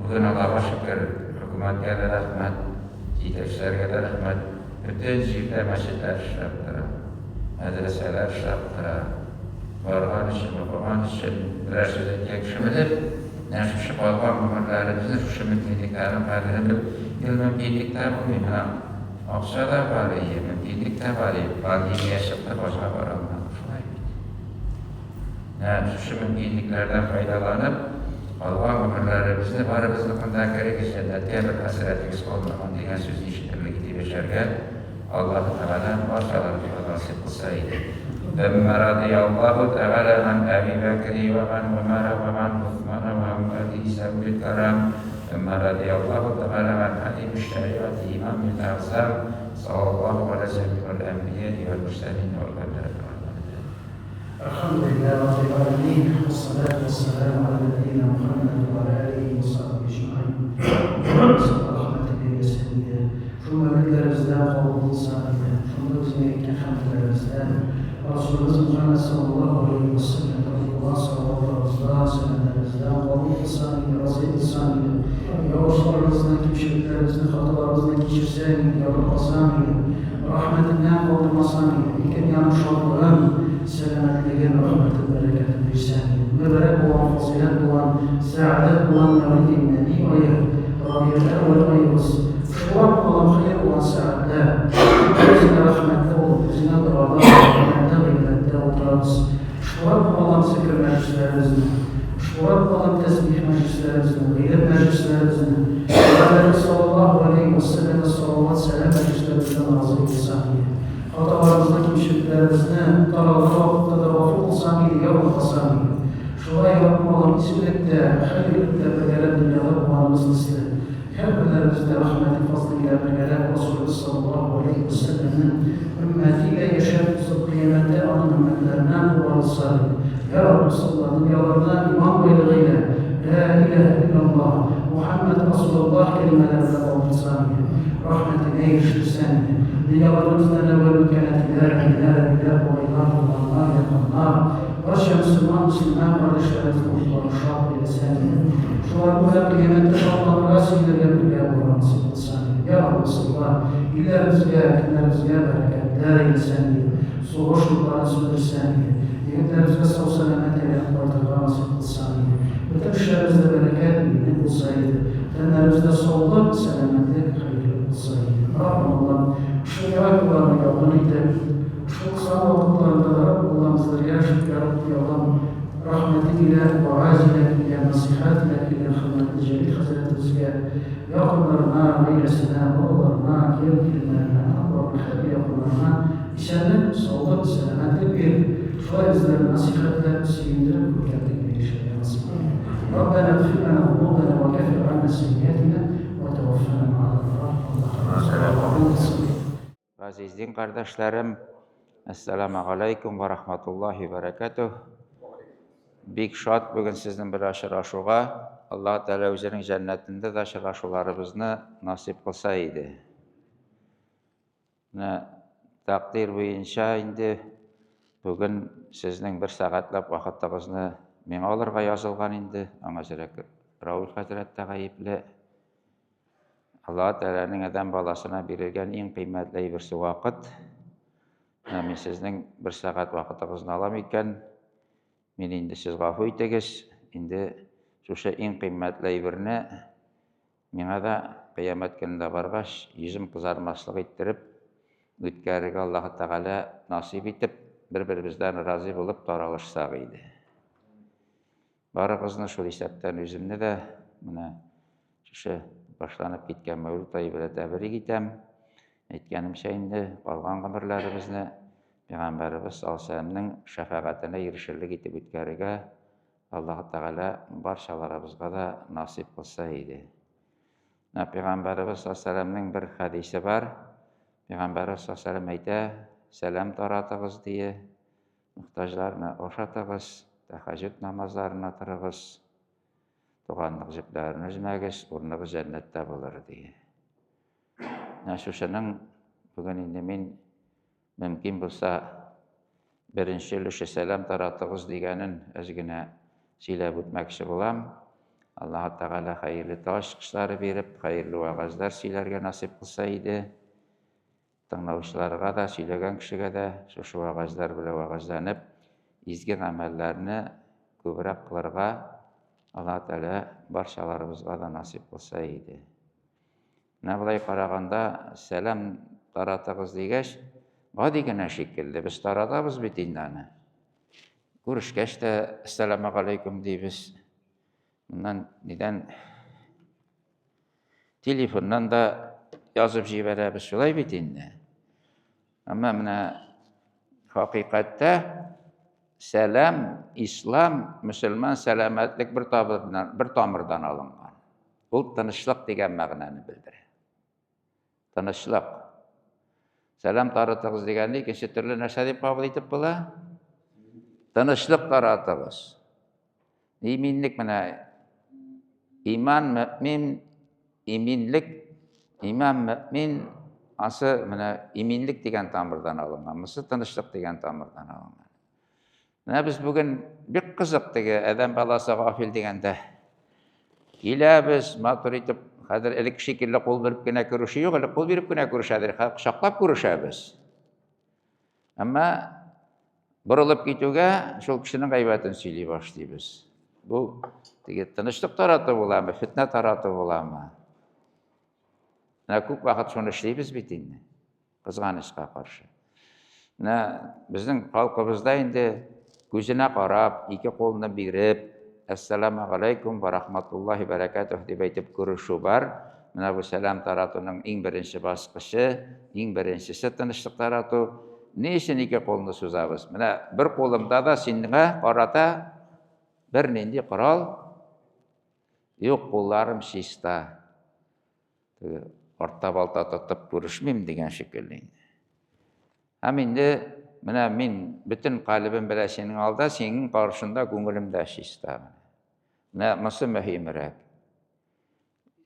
Бүген Аллага шөкер, хөкүмәткә дә рәхмәт, җитәкчеләргә дә рәхмәт, бөтен җирдә мәчетләр эшләп тора, мәдрәсәләр эшләп тора. Барган өчен, укыган өчен берәр сүз әйткән кеше белеп, менә шушы калган гомерләребезне шушы мөмкинлекләрнең кадерен белеп, гел мөмкинлек тә булмый, менә акча да бар ие, мөмкинлек тә бар ие, пандемия чыкты, хаҗга бара алмадык, шулай бит. Менә шушы мөмкинлекләрдән файдаланып, калган гомерләребезне барыбызныкын да керегез җәннәткә, бер хәсрәтегез калмаган дигән сүзне ишетерлек итеп яшәргә Аллаһы Тәгалә барчаларыбызга насыйп кылса иде. Әмма радыяллаһу тәгалә ган Әби Бәкри вә ган Гомәрә вә ган Госмана вә ган Али сәүлил кәрам, әмма радыяллаһу тәгалә ган хадимиш шәригати имамил әгъзам, салаллаһу галә җәмигъил әнбияи вәл мөрсәлин вәлхәмдүлилләһи раббил галәмин. Әлхәмдүлилләһи раббил галәмин, вәссалату вәссәламу галә нәбиенә Мухәммәд вә галә алиһи вә сахбиһи әҗмәгыйн. Аллаһыбыз рәхмәте бирелсен иде, шул мәүледләребездән кабул кылса иде, шунда үзеңә әйткән хәмдләребездән, Расулыбыз Мухәммәд салләллаһу галәйһи вә сәлләмгә укыган салаватларыбыздан, сәламнәребездән кабул кылсаң иде, разый булсаң иде, ялгышларыбызны, кимчелекләребезне, хаталарыбызны кичерсәң иде, ярлыкасаң иде. Рәхмәтеңнән калдырмасаң иде, ике дөньяның шатлыгын, сәламәтлеген, рәхмәтен, бәрәкәтен бирсәң иде. Мөбарәк булган, фазыйләт булган, сәгадәт булган Мәүлиди Нәби ае, Рабигель-әүвәл аебыз, шулар булган хәер булган сәгатьләр, Үзеңә рәхмәтле булып, Үзеңә догада, рәхмәттә, гыйбадәттә утырабыз. Шулар булган зикер мәҗлесләребезне, шулар булган тәсбих мәҗлесләребезне, гыйлем мәҗлесләребезне, Пәйгамбәребез саллаллаһу галәйһи вә сәлләмгә салават, сәлам мәҗлесләребездән разый булсаң иде. Хаталарыбызны, кимчелекләребезне таралган вакытта да гафу кылсаң иде, ярлыкасаң иде. Шулай, Раббым Аллам, изгелектә, хәерлектә бергәләп дөньяда булганыбыз төсле, Һәрберләребездә рәхмәте фазлы илә бергәләп Расулебез саллаллаһу галәйһи вә сәлләмнең өммәте илә яшәп узып, кыямәттә аның өммәтләреннән кубарылса дип. Йа Раббым, салла, дөньяларны иман байлыгы илә, Лә иләһә илляллаһ, Мухәммәд Расулуллаһ кәлимәләре белән баетсаң иде, рәхмәтеңә ирештерсәң иде. Дөньяларыбыздан әүвәл үткән әтиләр, әниләр, әбиләр, бабайлар, туганнар, якыннар, Барча мөселман, мөслимә кардәшләребезнең рухларын шат әйләсәң иде. Шуларның белән кыямәттә шатланырга, сөенергә бергә булырга насыйп кылсаң иде. Я Раббыбыз, сыйла, илләребезгә, көннәребезгә бәрәкәтләр әйләсәң иде. Сугыш утларын сүндерсәң иде. Егетләребезгә сау-сәламәт әйләнеп кайтырга насыйп кылсаң иде. Бөтен эшләребездә бәрәкәт, иминлек булса иде. Тәннәребездә саулык, сәламәтлек, хәерлек булса иде. Раббым Аллам, шул ерак юлларны якын итеп, Шул кыска вакытларында да Аллам безләргә шөкер Аллам рәхмәте илә, вәгазь илә килгән, насыйхәт илә килгән хөрмәтле Җәлил хәзрәтебезгә, якыннарына, гаиләсенә, балаларына, кияү-киленнәренә, оныкларына, һәрбер якыннарына исәнлек, саулык, сәламәтлек биреп, шулай безләрне насыйхәтләп, сөендереп, күркәмлек илә яшәргә насыйп ит. Раббәнә игъфир ләнә зунубәнә вә кәффир ганнә сәййиәтинә вә тәвәффәнә мәгәл әбрар. Аллаһ кабул кылсын. Газиз дин кардәшләрем, әссәламу алейкум ва рахматуллахи ва баракатух. Бик шат бүген сезнең белән очрашуга. Аллаһ Тәгалә үзенең җәннәтендә дә очрашуларыбызны насыйп кылса иде. Менә тәкъдир буенча инде бүген сезнең бер сәгатьләп вакытыгызны миңа алырга язылган инде. Аңа зирәк Рауль хәзрәт тә гаепле. Аллаһ Тәгаләнең адәм баласына бирелгән иң кыйммәтле әйберсе вакыт. Менә мин сезнең бер сәгать вакытыгызны алам икән, мин инде сез гафу итегез, инде шушы иң кыйммәтле әйберне миңа да кыямәт көнендә баргач, йөзем кызармаслык иттереп үткәрергә Аллаһ Тәгалә насыйп итеп, бер-беребездән разый булып таралышсак иде. Барыгызны, шул исәптән үземне дә, менә шушы башланып киткән Мәүлүд ае белән тәбрик итәм. Әйткәнемчә инде, калган гомерләребезне Пәйгамбәребез саллаллаһу шәфәгатенә ирешерлек итеп үткәрергә Аллаһ Тәгалә барчаларыбызга да насыйп кылса иде. Менә Пәйгамбәребез саллаллаһу бер хәдисе бар. Пәйгамбәребез саллаллаһу әйтә, сәлам таратыгыз дие. Мохтаҗларны ашатыгыз, тәһәҗҗүд намазларына торыгыз, туганлык җепләрен өзмәгез, урыныгыз җәннәттә булыр, ди. Менә шушының бүген инде мин мөмкин булса беренче өлеше сәлам таратыгыз дигәнен әз генә сөйләп үтмәкче булам. Аллаһ Тәгалә хәерле таш чыгышлары биреп, хәерле вәгазьләр сөйләргә насыйп кылса иде. Тыңлаучыларга да, сөйләгән кешегә дә шушы вәгазьләр белән вәгазьләнеп, изге гамәлләрне күбрәк кылырга Аллаһ Тәгалә барчаларыбызга да насыйп кылса иде. Менә болай караганда, сәлам таратыгыз дигәч, гади генә шикелле, без таратабыз бит инде аны. Күрешкәч тә әссәламегаләйкүм дибез. Моннан нидән телефоннан да язып җибәрәбез, шулай бит инде. Әмма менә хакыйкатьтә сәлам, ислам, мөселман сәламәтлек бер тамырдан, бер тамырдан алынган. Ул тынычлык дигән мәгънәне белдерә. Тынычлык. Сәлам таратыгыз дигәнне икенче төрле нәрсә дип кабул итеп була? Тынычлык таратыгыз. Иминлек менә иман мөмин иминлек иман мөмин асы менә иминлек дигән тамырдан алынган. Мысы тынычлык дигән тамырдан алынган. Менә без бүген бик кызык теге адәм баласы гафил дигәндә. Киләбез, матур итеп, хәзер элек шикелле кул биреп кенә күрешү юк, элек кул биреп кенә күрешәдер, хәзер кочаклап күрешәбез. Әмма борылып китүгә шул кешенең гайбәтен сөйли башлыйбыз. Бу теге тынычлык тарату буламы, фетнә тарату буламы? Менә күп вакыт шуны эшлибез бит инде. Кызганычка каршы. Менә безнең халкыбызда инде күзенә карап, ике кулны биреп, Әссәламу алейкум ва рахматуллаһи бәрәкәтүһ дип әйтеп күрешү бар. Менә бу сәлам таратуның иң беренче баскычы, иң беренчесе тынычлык тарату. Ни өчен ике кулны сузабыз? Менә бер кулымда да сиңа карата бернинди корал юк, кулларым чиста. Теге артта балта тотып күрешмим дигән шикелле инде. Һәм инде менә мин бөтен калебем белән синең алда, синең каршында күңелем дә чиста. Менә монысы мөһимрәк.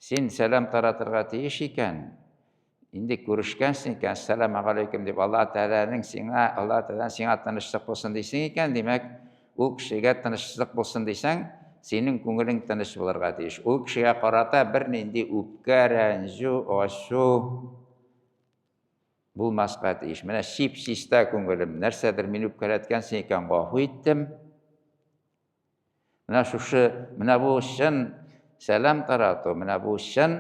Син сәлам таратырга тиеш икән, инде күрешкәнсең икән, әссәламу алейкум дип Алла Тәгаләнең сиңа, Алла Тәгаләнең сиңа тынычлык булсын дисең икән, димәк, Ул кешегә тынычлык булсын дисәң, синең күңелең тыныч булырга тиеш. Ул кешегә карата бернинди үпкә, рәнҗү, ачу булмаска тиеш. Менә чип-чиста күңелем, нәрсәдер мине үпкәләткәнсең икән, гафу иттем. Менә шушы, менә бу чын сәлам тарату, менә бу чын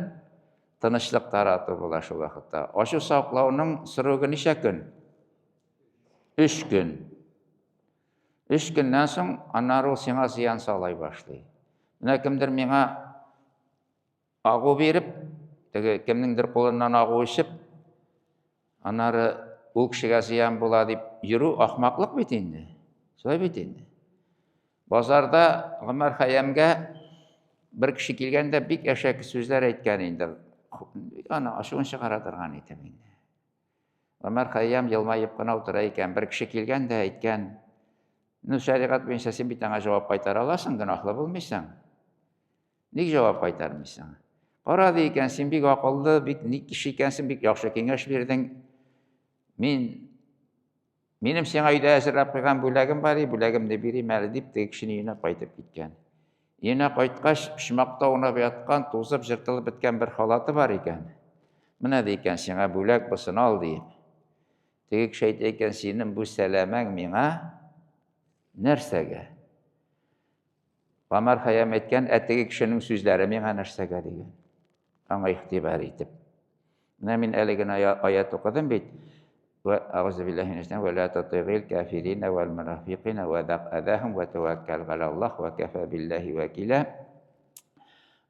тынычлык тарату була шул вакытта. Ачу саклауның срогы ничә көн? Өч көн. Өч көннән соң аннары ул сиңа зыян салай башлый. Менә кемдер миңа агу биреп, теге кемнеңдер кулыннан агу эчеп, аннары ул кешегә зыян була дип йөрү ахмаклык бит инде. Шулай бит инде. Базарда Гомәр Хәйәмгә бер кеше килгәндә бик әшәке сүзләр әйткән инде. Аны ачуын чыгара торган итеп инде. Гомәр Хәйям елмаеп кына утыра икән. Бер кеше килгән дә әйткән, ну, шәригать буенча син бит аңа җавап кайтара аласың, гөнаһлы булмыйсың. Ник җавап кайтармыйсың? Кара ди икән, син бик акыллы, бик ник кеше икәнсең, бик яхшы киңәш бирдең. Мин минем сиңа өйдә әзерләп куйган бүләгем бар, бүләгемне бирим әле дип, теге кешене өенә кайтып киткән. Өенә кайткач, почмакта аунап яткан, тузып, җыртылып беткән бер халаты бар икән. Менә ди икән, сиңа бүләк, бусын ал, ди. Теге кеше әйтә икән, синең бу сәламәң миңа нәрсәгә? Гомәр Хәйям әйткән, ә теге кешенең сүзләре миңа нәрсәгә дигән. Аңа игътибар итеп. Менә мин әле генә аят укыдым бит. Вә әгъузу биллаһи минәш шайтан вә ла тутигил кафирина вәл мунафикина вә дак әдәһум вә тәвәккәл галаллаһ вә кәфә биллаһи вәкилә.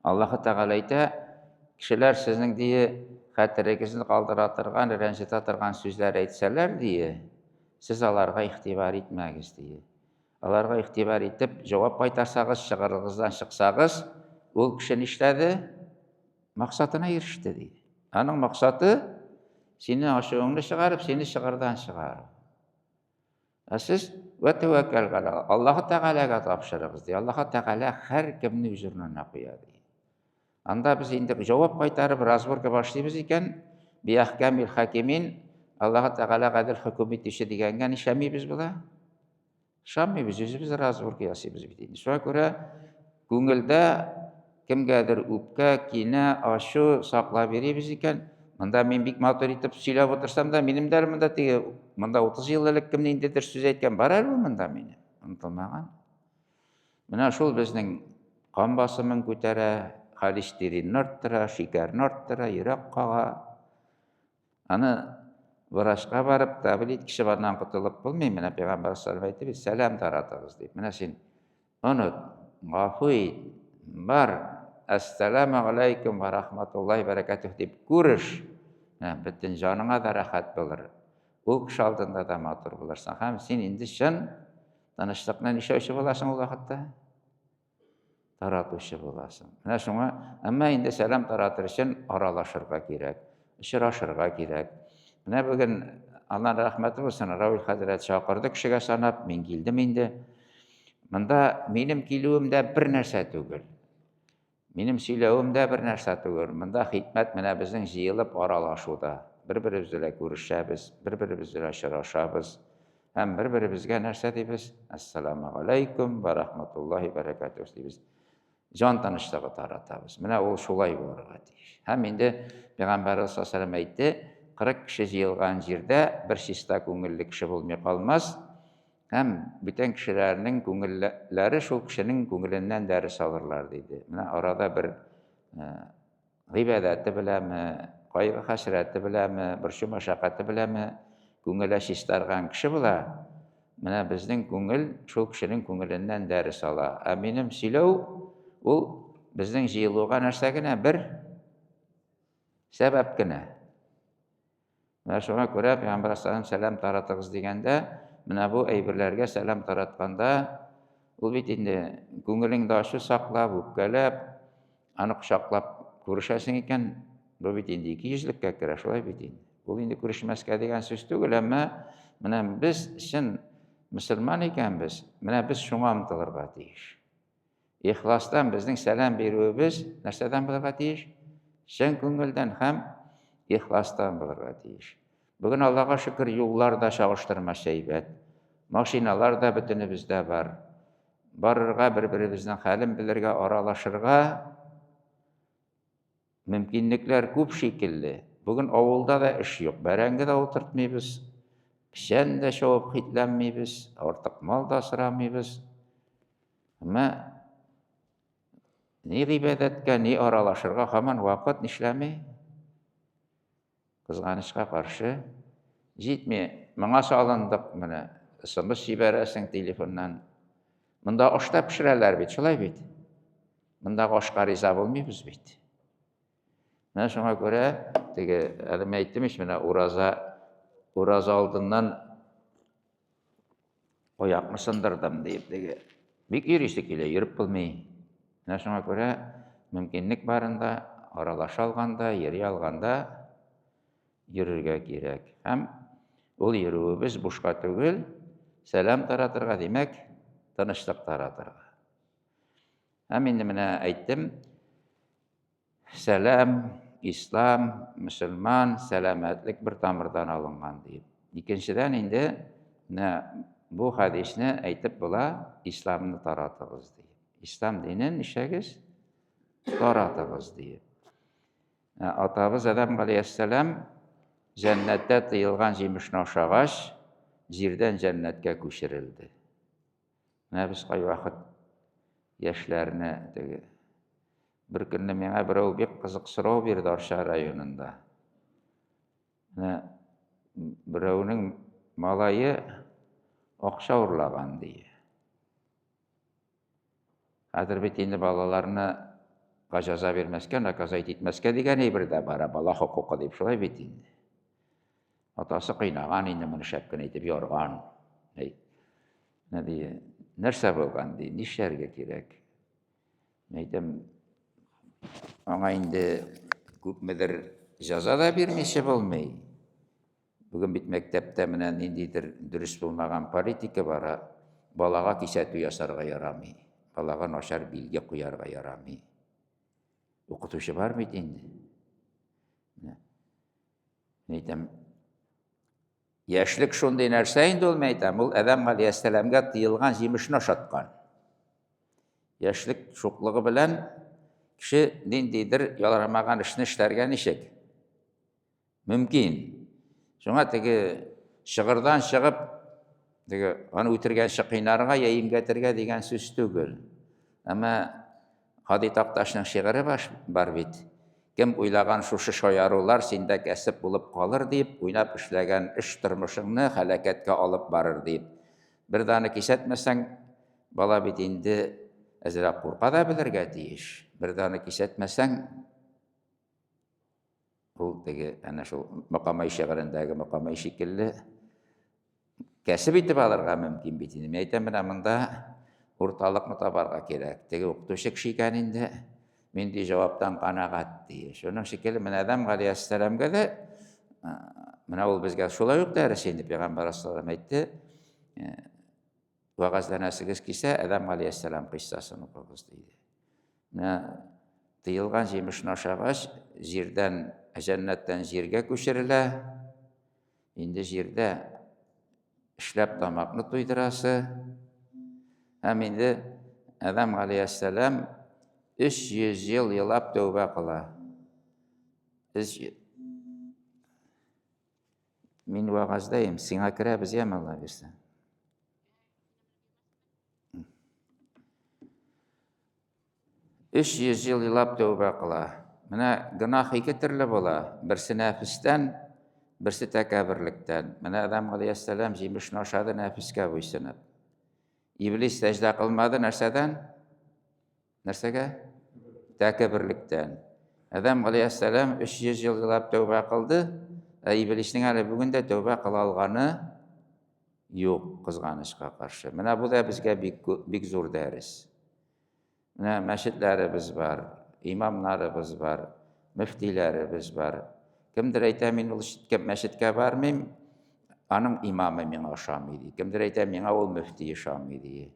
Аллаһы Тәгалә әйтә, кешеләр сезнең дие хәтерегезне калдыра торган, рәнҗетә торган сүзләр әйтсәләр дие, сез аларга игътибар итмәгез дие. Аларга игътибар итеп җавап кайтарсагыз, чыгырыгыздан чыксагыз, ул кеше нишләде? Максатына иреште ди. Аның максаты сине ачуыңны чыгарып, сине чыгырдан чыгару. Ә сез вә тәвәккәл галә Аллаһы Тәгаләгә тапшырыгыз ди. Аллаһы Тәгалә һәркемне үз урынына куя ди. Анда без инде җавап кайтарып разборка башлыйбыз икән, би әхкамил хакимин Аллаһы Тәгалә гадел хөкем итүче дигәнгә нишләмибез була? Ышанмыйбыз, үзебез разборка ясыйбыз бит инде. Шуңа күрә күңелдә кемгәдер үпкә, кинә, ачу саклап йөрибез икән, монда мин бик матур итеп сөйләп утырсам да, минем дә монда теге, монда 30 ел элек кем ниндидер сүз әйткән бар әле ул монда минем, онытылмаган. Менә шул безнең кан басымын күтәрә, холестеринны арттыра, шикәрне арттыра, йөрәк кага. Аны врачка барып, таблетка эчеп аннан котылып булмый. Менә пәйгамбәр саллаллаху әйтте бит, сәлам таратыгыз дип. Менә син оныт, гафу ит, бар, әссәламу алейкум ва рахматуллаһи бәрәкәтүһ дип күреш. Менә бөтен җаныңа да рәхәт булыр. Ул кеше алдында да матур булырсың. Һәм син инде чын тынычлыкны нишләүче буласың ул вакытта? Таратучы буласың. Менә шуңа, әмма инде сәлам таратыр өчен аралашырга кирәк, очрашырга кирәк. Менә бүген Аллаһ рәхмәте булсын, Равил хәзрәт чакырды кешегә санап, мин килдем инде. Монда минем килүем дә бер нәрсә түгел. Минем сөйләвем дә бер нәрсә түгел. Монда хикмәт менә безнең җыелып аралашуда. Бер-беребез белән күрешәбез, бер-беребез белән очрашабыз. Һәм бер-беребезгә нәрсә дибез? Әссәламу алейкум ва рахматуллаһи бәрәкәтүһ дибез. Җан тынычлыгы таратабыз. Менә ул шулай булырга тиеш. Һәм инде Пәйгамбәрбез саллаллаху алейһи әйтте, 40 кеше җыелган җирдә бер чиста күңелле кеше булмый калмас. Һәм бүтән кешеләрнең күңелләре шул кешенең күңеленнән дәрес алырлар, диде. Менә арада бер э, гыйбадәте беләме, кайгы-хәсрәте беләме, борчу-мәшәкате беләме, күңеле чистарган кеше була. Менә безнең күңел шул кешенең күңеленнән дәрес ала. Ә минем сөйләү ул безнең җыелуга нәрсә генә бер сәбәп кенә. Менә шуңа күрә Пәйгамбәр саллаллаху сәлам таратыгыз дигәндә, менә бу әйберләргә сәлам таратканда, ул бит инде күңелеңдә ачу саклап, үпкәләп, аны кочаклап күрешәсең икән, бу бит инде ике йөзлеккә керә, шулай бит инде. Ул инде күрешмәскә дигән сүз түгел, әмма менә без чын мөселман икәнбез, менә без шуңа омтылырга тиеш. Ихластан безнең сәлам бирүебез нәрсәдән булырга тиеш? Чын күңелдән һәм ихластан булырга тиеш. Бүген Аллага шөкер, юллар да чагыштырмача әйбәт. Машиналар да бөтенебездә бар. Барырга, бер-беребезнең хәлен белергә, аралашырга Мөмкинлекләр күп шикелле. Бүген авылда да эш юк. Бәрәңге дә утыртмыйбыз, печән дә чабып хитләнмибез, артык мал да асрамыйбыз. Әмма ни гыйбадәткә, ни аралашырга һаман вакыт нишләми? Кызганычка каршы, җитми. Моңа салындык менә. СМС җибәрәсең телефоннан. Монда аш та пешерәләр бит, шулай бит? Мондагы ашка риза булмыйбыз бит. Менә шуңа күрә теге әле мин әйттем ич, менә ураза ураза алдыннан аякны сындырдым диеп теге. Бик йөрисе килә, йөреп булмый. Менә шуңа күрә мөмкинлек барында, аралаша алганда, йөри алганда йөрергә кирәк. Һәм ул йөрүебез бушка түгел, сәлам таратырга, димәк, тынычлык таратырга. Һәм инде менә әйттем, сәлам, ислам, мөселман, сәламәтлек бер тамырдан алынган диеп. Икенчедән инде менә бу хәдисне әйтеп була, исламны таратыгыз диеп. Ислам динен нишләгез? Таратыгыз диеп. Ә атабыз Адәм галәйһиссәлам җәннәттә тыелган җимешне ашагач, җирдән җәннәткә күчерелде. Менә без кайвакыт яшьләрне теге бер көнне миңа берәү бик кызык сорау бирде Арча районында. Менә берәүнең малае акча урлаган ди. Хәзер бит инде балаларны җәза бирмәскә, наказать итмәскә дигән әйбер дә бар, бала хокукы дип шулай бит инде. Атасы кыйнаган инде моны шәп кенә итеп ярган. Әй. Менә ди, нәрсә булган ди, нишләргә кирәк? Мин әйтәм, аңа инде күпмедер җәза да бирмичә булмый. Бүген бит мәктәптә менә ниндидер дөрес булмаган политика бара. Балага кисәтү ясарга ярамый. Балага начар билге куярга ярамый. Укытучы бар бит инде. Менә. Мин әйтәм, яшьлек шундый нәрсә инде ул, мин әйтәм, ул Адәм галәйһиссәламгә тыелган җимешне ашаткан. Яшьлек шуклыгы белән Кеше ниндидер ярамаган эшне эшләргә ничек? Мөмкин. Шуңа теге чыгырдан чыгып, теге аны үтергәнче кыйнарга я имгәтергә дигән сүз түгел. Әмма Һади Такташның шигыре бар бит. Кем уйлаган шушы шаярулар синдә кәсеп булып калыр дип, уйнап эшләгән эш тормышыңны һәлакәткә алып барыр дип. Бер дә аны кисәтмәсәң, бала бит инде әзрәк курка да белергә тиеш. Бер дә аны кисәтмәсәң, ул теге әнә шул Мокамай шигырендәге Мокамай шикелле кәсеп итеп алырга мөмкин бит инде. Мин әйтәм, менә монда урталыкны табарга кирәк. Теге укытучы кеше икән инде, мин ди җаваптан канәгать ди. Шуның шикелле менә Адәм галәйһиссәламгә дә менә ул безгә шулай ук дәрес инде пәйгамбәр алейһиссәлам әйтте. Вәгазьләнәсегез килсә, Адәм галәйһиссәлам кыйссасын укыгыз диде. Менә тыелган җимешне ашагач, җирдән, җәннәттән җиргә күчерелә. Инде җирдә эшләп тамакны туйдырасы. Һәм инде Адәм галәйһиссәлам 300 ел елап тәүбә кыла. 300 Мин вәгазьдәем, сиңа керәбез, яме Алла бирсә. 300 ел елап тәүбә кыла. Менә гөнаһ ике төрле була. Берсе нәфестән, берсе тәкәбберлектән. Менә Адам галәйһиссәлам җимешне ашады нәфескә буйсынып. Иблис сәҗдә кылмады нәрсәдән? Нәрсәгә? Тәкәбберлектән. Адам галәйһиссәлам 300 ел елап тәүбә кылды, ә иблиснең әле бүген дә тәүбә кыла алганы юк, кызганычка каршы. Менә бу да безгә бик бик зур дәрес. Менә мәчетләребез бар, имамнарыбыз бар, мөфтиләребез бар. Кемдер әйтә, мин ул мәчеткә бармыйм, аның имамы миңа ошамый ди. Кемдер әйтә, миңа ул мөфти ошамый ди.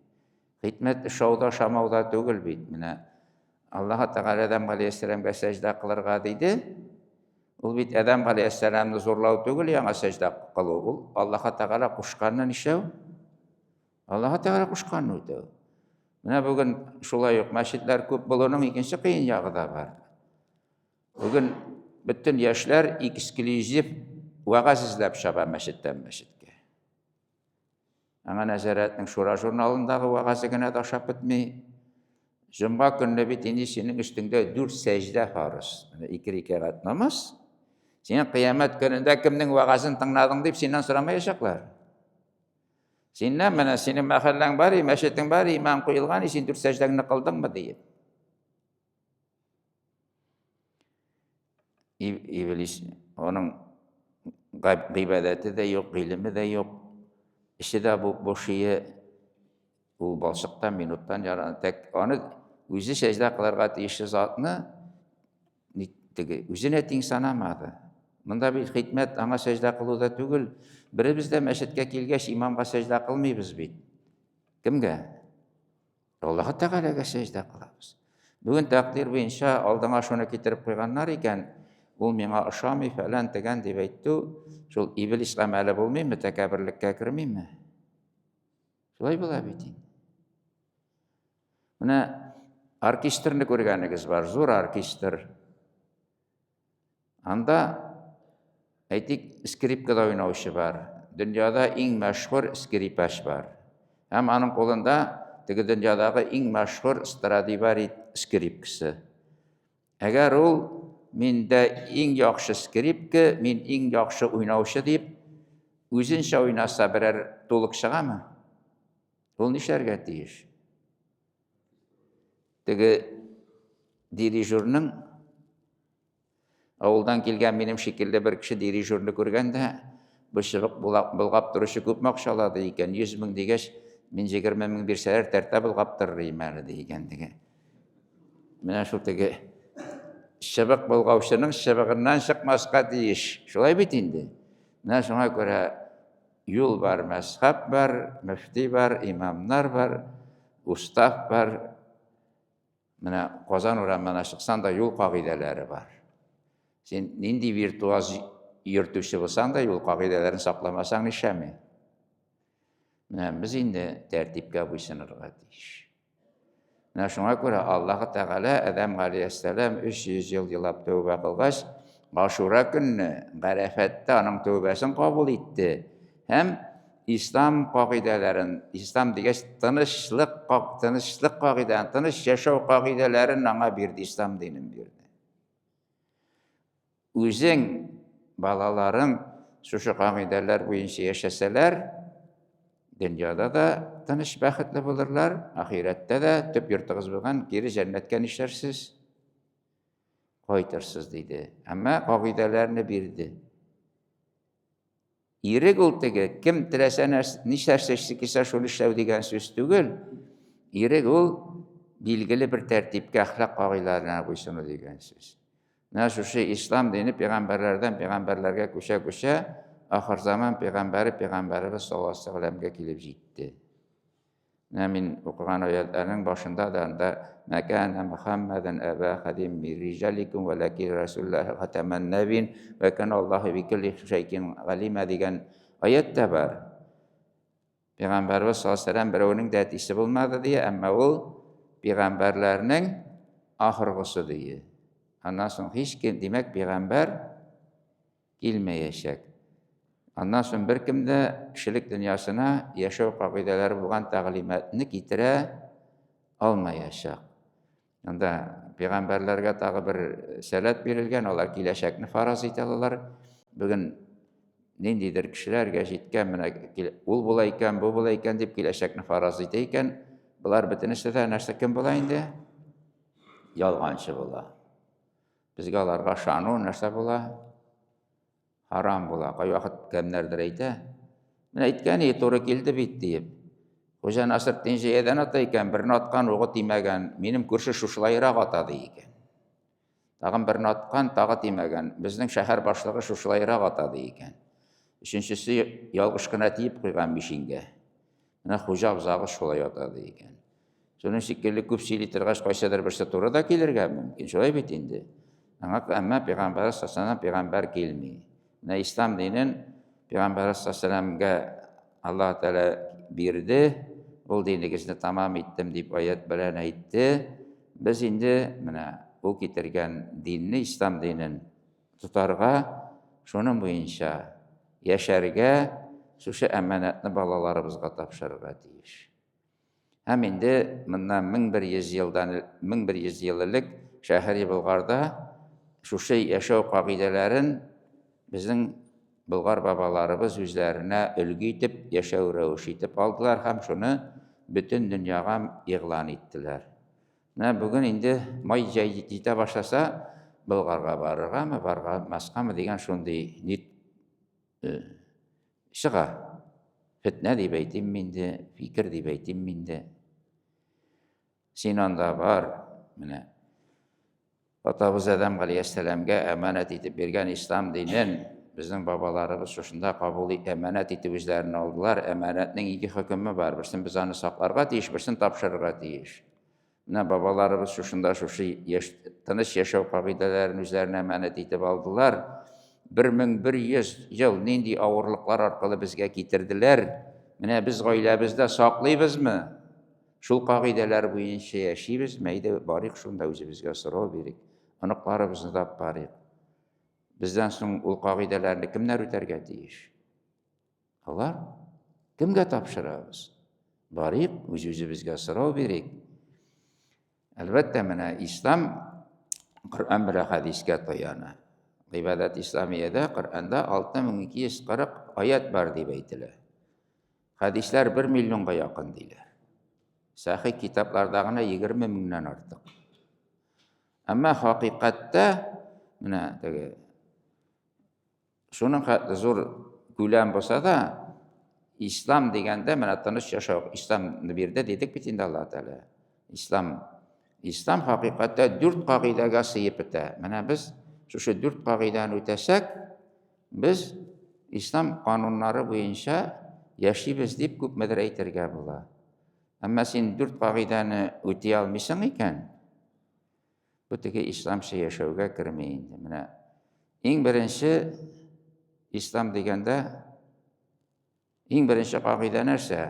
Хикмәт ошауда ошамауда түгел бит. Менә Аллаһ Тәгалә Адәм галәйһиссәламгә сәҗдә кылырга диде. Ул бит Адәм галәйһиссәламны зурлау түгел, яңа сәҗдә кылу. Ул Аллаһ Тәгалә кушканны нишләү? Аллаһ Тәгалә кушканны үтәү. Менә бүген шулай ук мәчетләр күп булуның икенче кыен ягы да бар. Бүген бөтен яшьләр эксклюзив вәгазь эзләп чаба мәчеттән мәчеткә. Аңа нәзарәтнең Шура журналындагы вәгазе генә дә ашап бетми. Җомга көнне бит инде синең өстеңдә дүрт сәҗдә фарыз. Менә ике рикәгать намаз. Син кыямәт көнендә кемнең вәгазен тыңладың дип синнән сорамаячаклар. Синнән менә синең мәхәлләң бар, мәчетең бар, имам куелган, син дүрт сәҗдәңне кылдыңмы диеп. Иблис аның гыйбадәте дә юк, гыйлеме дә юк. Эше дә бу бушие ул балчыктан минуттан яраны. Тәк аны үзе сәҗдә кылырга тиешле затны теге үзенә тиң санамады. Монда бит хикмәт аңа сәҗдә кылуда түгел. Беребез дә мәчеткә килгәч имамга сәҗдә кылмыйбыз бит. Кемгә? Аллаһы Тәгаләгә сәҗдә кылабыз. Бүген тәкъдир буенча алдыңа шуны китереп куйганнар икән, ул миңа ошамый, фәлән тегән дип әйтү, шул иблис гамәле булмыймы, тәкәбберлеккә кермиме? Шулай була бит инде. Менә оркестрны күргәнегез бар, зур оркестр. Анда, әйтик, скрипкада уйнаучы бар. Дөньяда иң мәшһүр скрипач бар. Һәм аның кулында теге дөньядагы иң мәшһүр Страдивари скрипкасы. Әгәр ул миндә иң яхшы скрипка, мин иң яхшы уйнаучы дип, үзенчә уйнаса, берәр тулык чыгамы? Ул нишләргә тиеш? Теге дирижерның авылдан килгән минем шикелле бер кеше дирижерны күргән дә, бу чыбык болгап торучы күпме акча ала ди икән, 100 мең дигәч, мин 20 мең бирсәләр, тәртә болгап торыр идем әле ди икән теге. Менә шул теге чыбык болгаучының чыбыгыннан чыкмаска тиеш. Шулай бит инде. Менә шуңа күрә юл бар, мәзхәб бар, мөфти бар, имамнар бар, устав бар. Менә Казан урамына чыксаң да юл кагыйдәләре бар. Син нинди виртуоз йөртүче булсаң да юл кагыйдәләрен сакламасаң нишләми? Менә без инде тәртипкә буйсынырга тиеш. Менә шуңа күрә Аллаһы Тәгалә Адәм галәйһиссәлам 300 ел елап тәүбә кылгач, Ашура көнне Гарәфәттә аның тәүбәсен кабул итте һәм ислам кагыйдәләрен, ислам дигәч тынычлык, тынычлык кагыйдәләрен, тыныч яшәү кагыйдәләрен аңа бирде, ислам динен бирде. Үзең, балаларың шушы кагыйдәләр буенча яшәсәләр, дөньяда да тыныч бәхетле булырлар, ахирәттә дә төп йортыгыз булган кире җәннәткә нишләрсез? Кайтырсыз, диде. Әмма кагыйдәләрне бирде. Ирек ул теге, кем теләсә нишләрсә килсә шуны эшләү дигән сүз түгел. Ирек ул билгеле бер тәртипкә, әхлак кагыйдәләренә буйсыну дигән сүз. Менә шушы ислам дине пәйгамбәрләрдән пәйгамбәрләргә күчә-күчә ахыр заман пәйгамбәре пәйгамбәребез саллаллаһу алейһи килеп җитте. Менә мин укыган аятларның башында да анда Мәкәнә Мөхәммәдән әбә хадим мин риҗаликум вәләкин Расуллаһи хатаман нәбин вә кана Аллаһу бикулли шәйкин галима дигән аят та бар. Пәйгамбәрбез саллаллаһу алейһи берәүнең дә әтисе булмады дия, әмма ул пәйгамбәрләрнең ахыргысы дия. Аннан соң һич кем, димәк, пәйгамбәр килмәячәк. Аннан соң беркем дә кешелек дөньясына яшәү кагыйдәләре булган тәгълиматны китерә алмаячак. Анда пәйгамбәрләргә тагы бер сәләт бирелгән, алар киләчәкне фараз итә алалар. Бүген ниндидер кешеләргә җиткән, менә ул була икән, бу була икән дип киләчәкне фараз итә икән, болар бөтенесе дә нәрсә кем була инде? Ялганчы була. Безгә аларга ышану нәрсә була? Харам була. Кайвакыт кемнәрдер әйтә. Менә әйткән и туры килде бит диеп. Хуҗа Насретдин җәядән ата икән, берне аткан угы тимәгән. Минем күрше шушылайрак ата ди икән. Тагын берне аткан, тагы тимәгән. Безнең шәһәр башлыгы шушылайрак ата ди икән. Өченчесе ялгыш кына тиеп куйган мишингә. Менә хуҗа абзагыз шулай ата ди икән. Шуның шикелле күп сөйли торгач, кайсыдыр берсе туры да килергә мөмкин. Шулай бит инде. Аңа әмма пәйгамбәр саллаллаху пәйгамбәр килми. Менә ислам динен пәйгамбәр саллаллаху Аллаһ Тәгалә бирде. Ул динегезне тамам иттем дип аят белән әйтте. Без инде менә ул китергән динне, ислам динен тотарга, шуның буенча яшәргә, шушы әманәтне балаларыбызга тапшырырга тиеш. Һәм инде моннан 1100 елдан 1100 ел элек шәһәри Болгарда шушы яшәү кагыйдәләрен безнең болгар бабаларыбыз үзләренә өлге итеп, яшәү рәвеше итеп алдылар һәм шуны бөтен дөньяга игълан иттеләр. Менә бүген инде май җәй җитә башласа, Болгарга барыргамы, бармаскамы дигән шундый нит э, чыга. Фетнә дип әйтим инде, фикер дип әйтим инде. Син анда бар, менә. Атабыз Адәм галәйһиссәламгә әманәт итеп биргән ислам динен безнең бабаларыбыз шушында кабул ит, әманәт итеп үзләренә алдылар. Әманәтнең ике хөкеме бар. Берсен без аны сакларга тиеш, берсен тапшырырга тиеш. Менә бабаларыбыз шушында шушы яш, тыныч яшәү кагыйдәләрен үзләренә әманәт итеп алдылар. 1100 ел нинди авырлыклар аркылы безгә китерделәр. Менә без гаиләбездә саклыйбызмы? Шул кагыйдәләр буенча яшибезме? Әйдә, барыйк шунда үзебезгә сорау бирик. Оныкларыбызны да барыйк. Бездән соң ул кагыйдәләрне кемнәр үтәргә тиеш? Алар кемгә тапшырабыз? Барыйк, үз-үзебезгә сорау бирик. Әлбәттә, менә ислам Коръән белән хәдискә таяна. Гыйбадәт исламиядә Коръәндә 6240 аят бар дип әйтелә. Хәдисләр 1 миллионга якын диләр. Сәхих китапларда гына 20 меңнән артык. Әмма хакыйкатьтә менә теге шуның хәтле зур күләм булса да, ислам дигәндә менә тыныч яшәү, исламны бирде дидек бит инде Аллаһ Тәгалә. Ислам Ислам хакыйкатьтә дүрт кагыйдәгә сыеп бетә. Менә без шушы дүрт кагыйдәне үтәсәк, без ислам кануннары буенча яшибез дип күпмедер әйтергә була. Әмма син дүрт кагыйдәне үти алмыйсың икән, бу теге исламча яшәүгә керми инде. Менә иң беренче ислам дигәндә иң беренче кагыйдә нәрсә?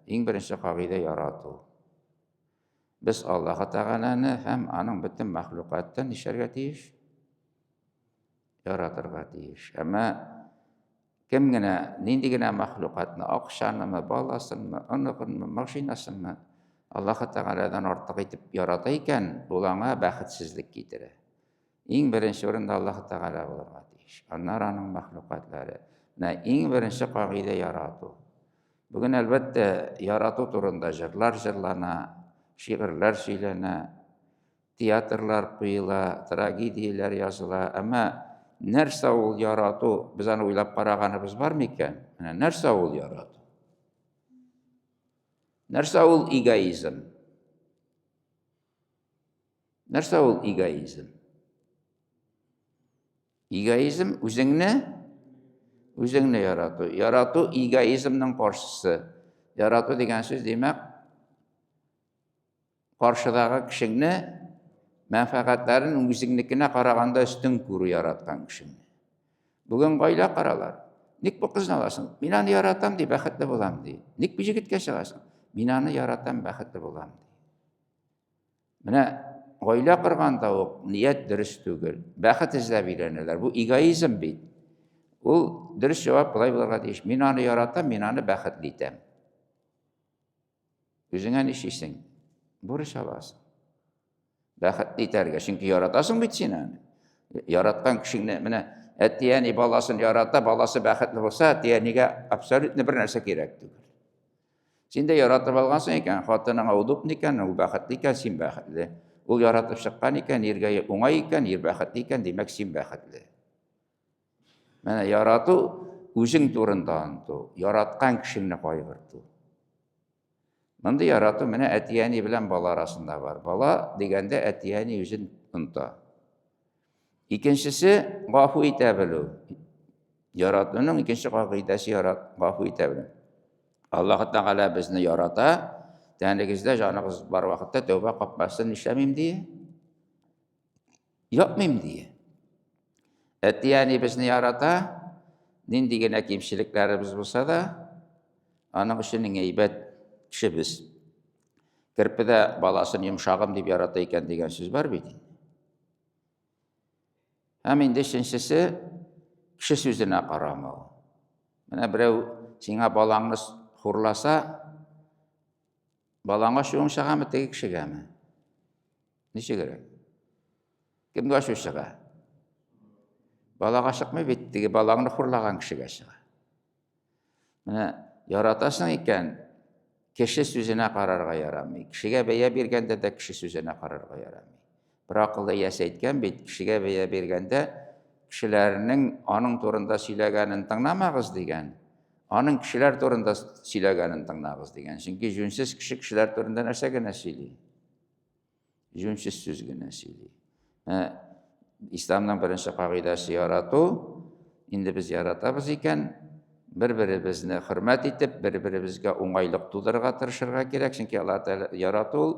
Иң беренче кагыйдә ярату. Без Аллаһы Тәгаләне һәм аның бөтен мәхлукатын нишләргә тиеш? Яратырга тиеш. Әмма кем генә, нинди генә мәхлукатны, акчанымы, баласынмы, оныгынмы, машинасынмы, Аллаһы Тәгаләдән артык итеп ярата икән, ул аңа бәхетсезлек китерә. Иң беренче урында Аллаһы Тәгалә булырга тиеш. Аннары аның мәхлукатлары. Менә иң беренче кагыйдә ярату. Бүген, әлбәттә, ярату турында җырлар җырлана, шигырьләр сөйләнә, театрлар куела, трагедияләр языла. Әмма нәрсә ул ярату? Без аны уйлап караганыбыз бар микән? Менә нәрсә ул ярату? Нәрсә ул эгоизм? Нәрсә ул эгоизм? Эгоизм үзеңне үзеңне ярату. Ярату эгоизмның каршысы. Ярату дигән сүз димәк, каршыдагы кешеңне мәнфәгатьләрен үзеңнекенә караганда өстен күрү яраткан кешеңне. Бүген гаилә каралар. Ник бу кызны аласың? Мин аны яратам ди, бәхетле булам ди. Ник бу җегеткә чыгасың? Мин аны яратам, бәхетле булам ди. Менә гаилә корганда ук ният дөрес түгел. Бәхет эзләп өйләнәләр. Бу эгоизм бит. Ул дөрес җавап болай булырга тиеш. Мин аны яратам, мин аны бәхетле итәм. Үзеңә нишлисең? Бурыч аласың. Бәхетле итәргә, чөнки яратасың бит син аны. Яраткан кешеңне, менә әти-әни баласын ярата, баласы бәхетле булса, әти-әнигә абсолютно бер нәрсә кирәк түгел. Син дә яратып алгансың икән, хатыныңа удобно икән, ул бәхетле икән, син бәхетле. Ул яратып чыккан икән, иргә уңай икән, ир бәхетле икән, димәк, син бәхетле. Менә ярату үзең турында оныту, яраткан кешеңне кайгырту. Мондый ярату менә әти-әни белән бала арасында бар. Бала дигәндә әти-әни үзен оныта. Икенчесе гафу итә белү. Яратуның икенче кагыйдәсе ярат, гафу итә белү. Аллаһ Тәгалә безне ярата, тәнегездә җаныгыз бар вакытта тәүбә капкасын нишләмим ди? Япмыйм ди. Әти-әни безне ярата, нинди генә кимчелекләребез булса да, аның өчен иң әйбәт кеше без. Керпе дә баласын йомшагым дип ярата икән дигән сүз бар бит. Һәм инде өченчесе кеше сүзенә карамау. Менә берәү сиңа балаңны хурласа, балаңа ачуың чыгамы, теге кешегәме? Ничегрәк? Кемгә ачу чыга? Балага чыкмый бит, теге балаңны хурлаган кешегә чыга. Менә яратасың икән, кеше сүзенә карарга ярамый. Кешегә бәя биргәндә дә кеше сүзенә карарга ярамый. Бер акыллы иясе әйткән бит, кешегә бәя биргәндә кешеләрнең аның турында сөйләгәнен тыңламагыз дигән, аның кешеләр турында сөйләгәнен тыңлагыз дигән. Чөнки җүнсез кеше кешеләр турында нәрсә генә сөйли? Җүнсез сүз генә сөйли. Ә, исламның беренче кагыйдәсе ярату. Инде без яратабыз икән, бер-беребезне хөрмәт итеп, бер-беребезгә уңайлык тудырырга тырышырга кирәк, чөнки Аллаһ Тәгалә ярату ул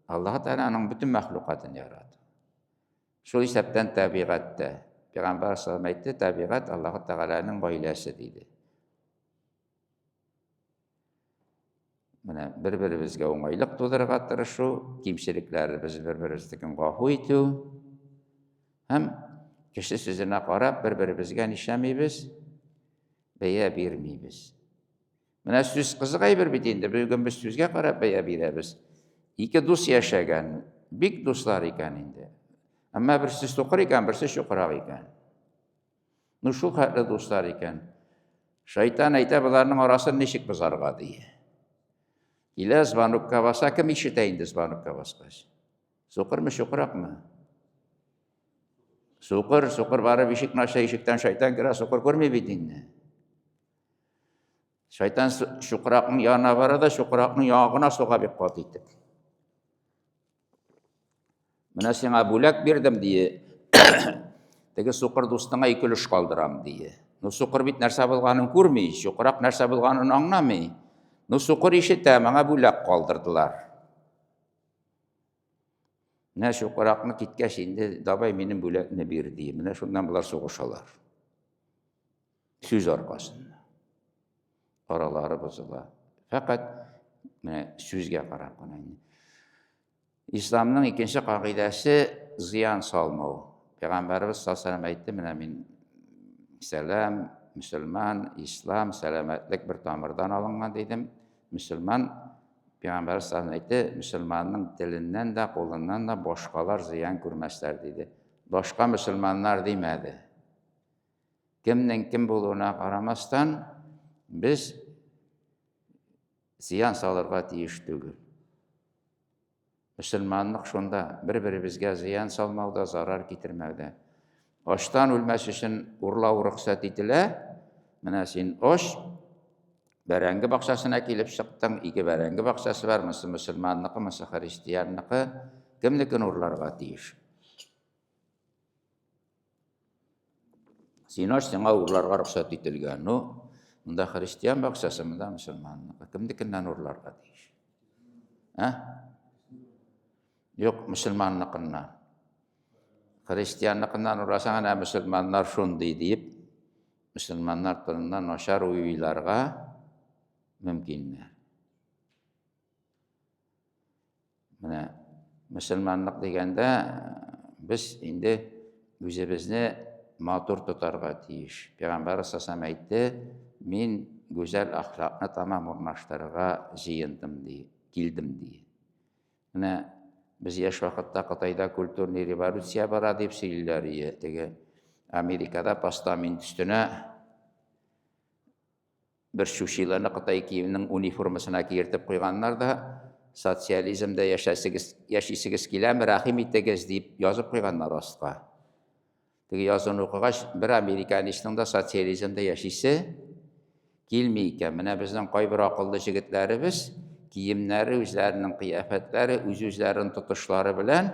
Аллаһ Тәгалә аның бөтен мәхлукатын ярата. Шул исәптән табигатьтә. Пәйгамбәр саллаллаху әйтте, табигать Аллаһ Тәгаләнең гаиләсе диде. Менә бер-беребезгә уңайлык тудырырга тырышу, кимчелекләребез бер-беребезнекен гафу итү һәм кеше сүзенә карап бер-беребезгә нишләмибез? Бәя бирмибез. Менә сүз кызык әйбер бит инде. Бүген без сүзгә карап бәя бирәбез. Ике дус яшәгән, бик дуслар икән инде. Әмма берсе сукыр икән, берсе чукрак икән. Ну шул хәтле дуслар икән. Шайтан әйтә, боларның арасын ничек бозарга ди. Килә звонокка баса, кем ишетә инде звонокка баскач? Сукырмы, чукракмы? Сукыр, сукыр барып ишекне ача, ишектән шайтан керә, сукыр күрми бит инде. Шайтан чукракның янына бара да чукракның яңагына суга бик каты итеп. Менә сиңа бүләк бирдем, дие. Теге сукыр дустыңа ике өлеш калдырам, дие. Ну, сукыр бит нәрсә булганын күрми, чукрак нәрсә булганын аңламый. Ну, сукыр ишетә, моңа бүләк калдырдылар. Менә чукракны киткәч инде, давай минем бүләкне бир, ди. Менә шуннан болар сугышалар. Сүз аркасында. Аралары бозыла. Фәкать менә сүзгә карап кына инде. Исламның икенче кагыйдәсе зыян салмау. Пәйгамбәребез саллаллаху алейһи әйтте, менә мин сәлам, мөселман, ислам, сәламәтлек бер тамырдан алынган дидем. Мөселман Пәйгамбәребез саллаллаху әйтте, мөселманның теленнән дә, кулыннан да башкалар зыян күрмәсләр диде. Башка мөселманнар димәде. Кемнең кем булуына карамастан, без зыян салырга тиеш түгел. Мөселманлык шунда, бер-беребезгә зыян салмауда, зарар китермәүдә. Ачтан үлмәс өчен урлау рөхсәт ителә. Менә син ач, бәрәңге бакчасына килеп чыктың, ике бәрәңге бакчасы бар, монысы мөселманныкы, монысы христианныкы. Кемнекен урларга тиеш? Син ач, сиңа урларга рөхсәт ителгән. Ну, монда христиан бакчасы, монда мөселманныкы. Кемнекеннән урларга тиеш? Ә? Юк, мөселманныкыннан. Христианныкыннан урласаң, әнә мөселманнар шундый диеп, мөселманнар турында начар уйларга мөмкиннәр. Менә мөселманлык дигәндә без инде үзебезне матур тотарга тиеш. Пәйгамбәр сасам әйтте, мин гүзәл әхлакны тамам урнаштырырга җыендым ди, килдем ди. Менә без яшь вакытта Кытайда культурный революция бара дип сөйлиләр иде. Теге Америкада постамент өстенә Бер чучиланы Кытай киеменең униформасына киертеп куйганнар да, социализмда яшәсегез, яшисегез киләме, рәхим итегез, дип язып куйганнар астка. Теге язуны укыгач, бер американецның да социализмда яшисе килми икән. Менә безнең кайбер акыллы җегетләребез киемнәре, үзләренең кыяфәтләре, үз-үзләрен тотышлары белән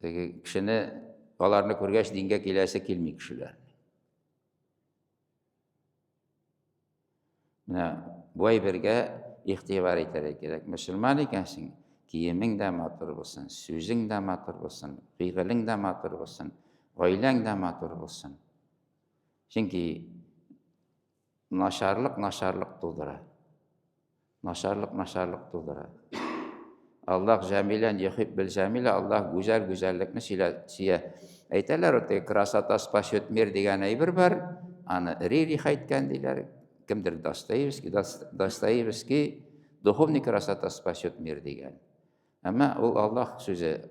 Теге кешене аларны күргәч дингә киләсе килми кешеләр. Менә бу әйбергә игътибар итәргә кирәк. Мөселман икәнсең, киемең дә матур булсын, сүзең дә матур булсын, фигылең дә матур булсын, гаиләң дә матур булсын. Чөнки Начарлык начарлык тудыра. Начарлык начарлык тудыра. Аллаһ җәмилән юхиббел җәмилә, Аллаһ гүзәл гүзәллекне сөя. Әйтәләр, вот красота спасет мир дигән әйбер бар. Аны Рерих әйткән диләр. Кемдер Достоевский, Достоевский духовный красота спасет мир дигән. Әмма ул Аллаһ сүзе.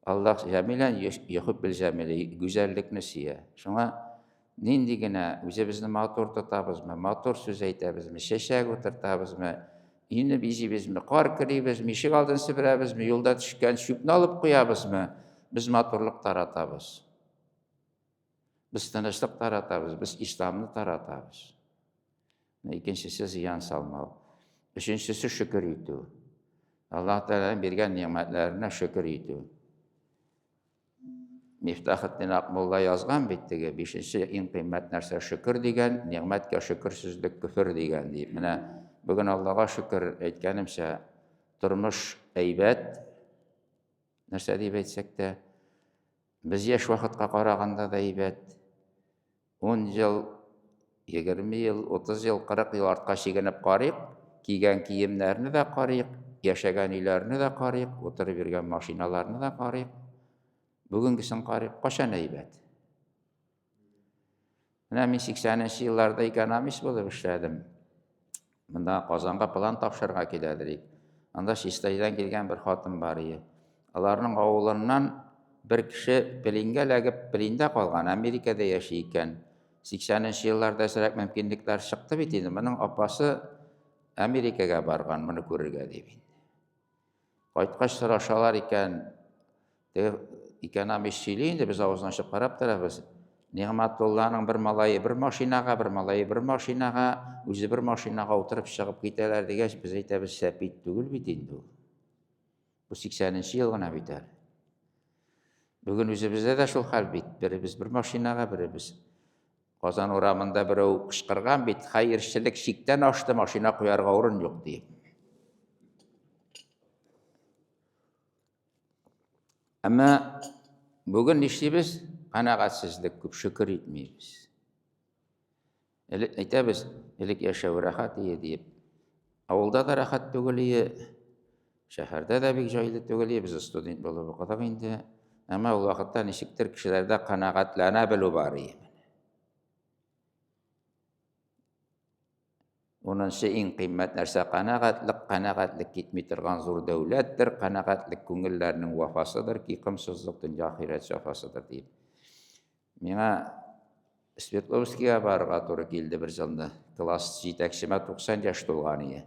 Аллаһ җәмилән юхиббел җәмилә, гүзәллекне сөя. Шуңа нинди генә үзебезне матур тотабызмы, матур сүз әйтәбезме, чәчәк утыртабызмы, өйне бизибезме, кар көрибезме, ишек алдын себерәбезме, юлда төшкән чүпне алып куябызмы, без матурлык таратабыз. Без тынычлык таратабыз, без исламны таратабыз. Икенчесе зыян салмау. Өченчесе шөкер итү. Аллаһ Тәгаләнең биргән нигъмәтләренә шөкер итү. Мифтахетдин Акмулла язган бит теге бишенче иң кыйммәт нәрсә шөкер дигән, нигъмәткә шөкерсезлек көфер дигән дип. Менә бүген Аллага шөкер әйткәнемчә, тормыш әйбәт. Нәрсә дип әйтсәк тә, без яшь вакытка караганда да әйбәт. 10 ел, 20 ел, 30 ел, 40 ел артка чигенеп карыйк, кигән киемнәрне дә карыйк, яшәгән өйләрне дә карыйк, утырып йөргән машиналарны да карыйк. Бүгенгесен карыйк, кайчан әйбәт? Менә мин 80-нче елларда экономист булып эшләдем. Монда Казанга план тапшырырга киләдер. Анда Чистайдан килгән бер хатын бар иде. Аларның авылыннан бер кеше пленгә эләгеп, плендә калган, Америкада яши икән. 80-нче елларда әзрәк мөмкинлекләр чыкты бит инде. Моның апасы Америкага барган, моны күрергә дип инде. Кайткач сорашалар икән, теге экономист сөйли инде, без авызын ачып карап торабыз. Нигъмәтулланың бер малае бер машинага, бер малае бер машинага, үзе бер машинага утырып чыгып китәләр дигәч, без әйтәбез, сәпит түгел бит инде ул. Бу 80-нче ел гына бит әле. Бүген үзебездә дә шул хәл бит. Беребез бер машинага, беребез Казан урамында берәү кычкырган бит, хәерчелек чиктән ашты, машина куярга урын юк дип. Әмма бүген нишлибез? Канәгатьсезлек күп, шөкер итмибез. Элек әйтәбез, элек яшәү рәхәт ие диеп. Авылда да рәхәт түгел ие. Шәһәрдә дә бик җайлы түгел, без студент булып укыдык инде. Әмма ул вакытта ничектер кешеләрдә канәгатьләнә белү бар иде. Унынчы иң кыйммәт нәрсә канәгатьлек. Канәгатьлек китми торган зур дәүләттер. Канәгатьлек күңелләрнең вафасыдыр, ки комсызлык дөнья ахирәт җафасыдыр дип. Миңа Свердловскига барырга туры килде бер елны. Класс җитәкчемә 90 яшь тулган иде.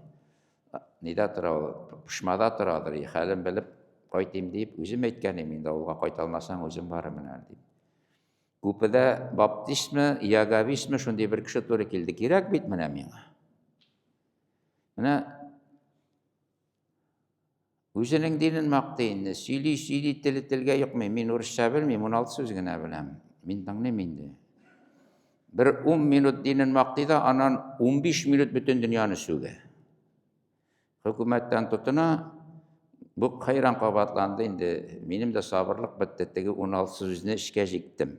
Нидә тора ул? Пошмада торадыр. Хәлен белеп кайтыйм дип, үзем әйткән идем инде, авылга кайта алмасаң, үзем барырмын әле дип. Купеда баптистмы, ягавистмы, шундый бер кеше туры килде. Кирәк бит менә миңа. Менә үзенең динен мактый инде. Сөйли, сөйли, теле телгә йокмый. Мин урысча белмим, 16 сүз генә беләм. Мин тыңлыйм инде. Бер 10 минут динен мактый да, аннан 15 минут бөтен дөньяны сүгә. Хөкүмәттән тотына, бу хәйран кабатланды инде. Минем дә сабырлык бетте, теге 16 сүзне эшкә җиктем.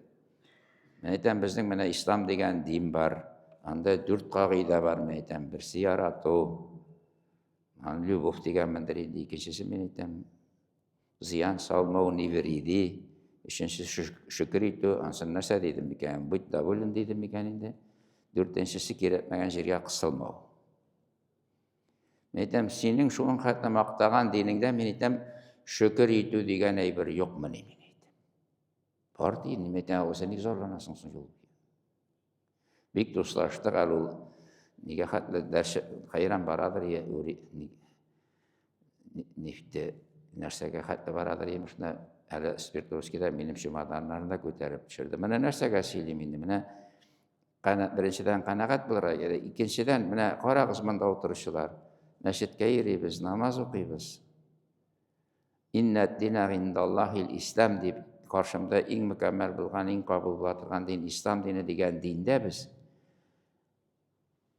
Мен әйтәм, безнең менә ислам дигән дин бар. Анда дүрт кагыйдә бар, мен әйтәм. Берсе ярату, аны любовь дигәнмендер инде, икенчесе мин әйтәм, зыян салмау, не вреди. Өченчесе шөкер итү, ансын нәрсә дидем микән, будь доволен дидем микән инде. Дүртенчесе кирәкмәгән җиргә кысылмау. Мин әйтәм, синең шуның хәтле мактаган динеңдә, мин әйтәм, шөкер итү дигән әйбер юкмыни, мин әйтәм. Бар ди, мин әйтәм, алайса ник зарланасың соң юл? Бик дуслаштык әле ул. Нигә хәтле дәрсе хәйран барадыр, я нефте нәрсәгә хәтле барадыр, имеш, әле Свердловскийда минем чемоданнарны да күтәреп төшерде. Менә нәрсәгә сөйлим инде, менә Беренчедән, канәгать булырга кирәк. Икенчедән, менә карагыз монда утыручылар. Мәчеткә йөрибез, намаз укыйбыз. Иннә дина индаллахил ислам дип каршымда иң мөкәммәл булган, иң кабул була торган дин ислам дине дигән диндә без.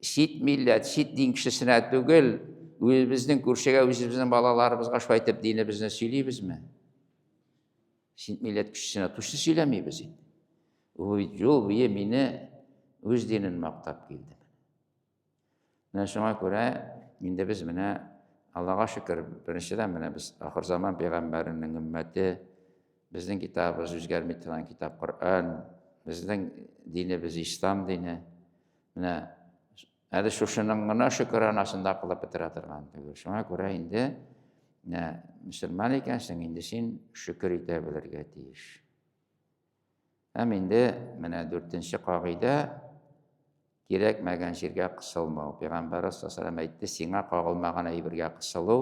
Чит милләт, чит дин кешесенә түгел, үзебезнең күршегә, үзебезнең балаларыбызга шулай итеп динебезне сөйлибезме? Чит милләт кешесенә точно сөйләмибез инде. Ул бит юл буе мине үз динен мактап килде. Менә шуңа күрә инде без менә Аллага шөкер, беренчедән менә без ахыр заман пәйгамбәренең өммәте, безнең китабыбыз үзгәрми торган китап Коръән, безнең динебез ислам дине. Менә әле шушының гына шөкер анасында кылып бетерә торган түгел. Шуңа күрә инде менә мөселман икәнсең, инде син шөкер итә белергә тиеш. Һәм инде менә дүртенче кагыйдә кирәкмәгән җиргә кысылмау. Пәйгамбәр саллаллаху әйтте, сиңа кагылмаган әйбергә кысылу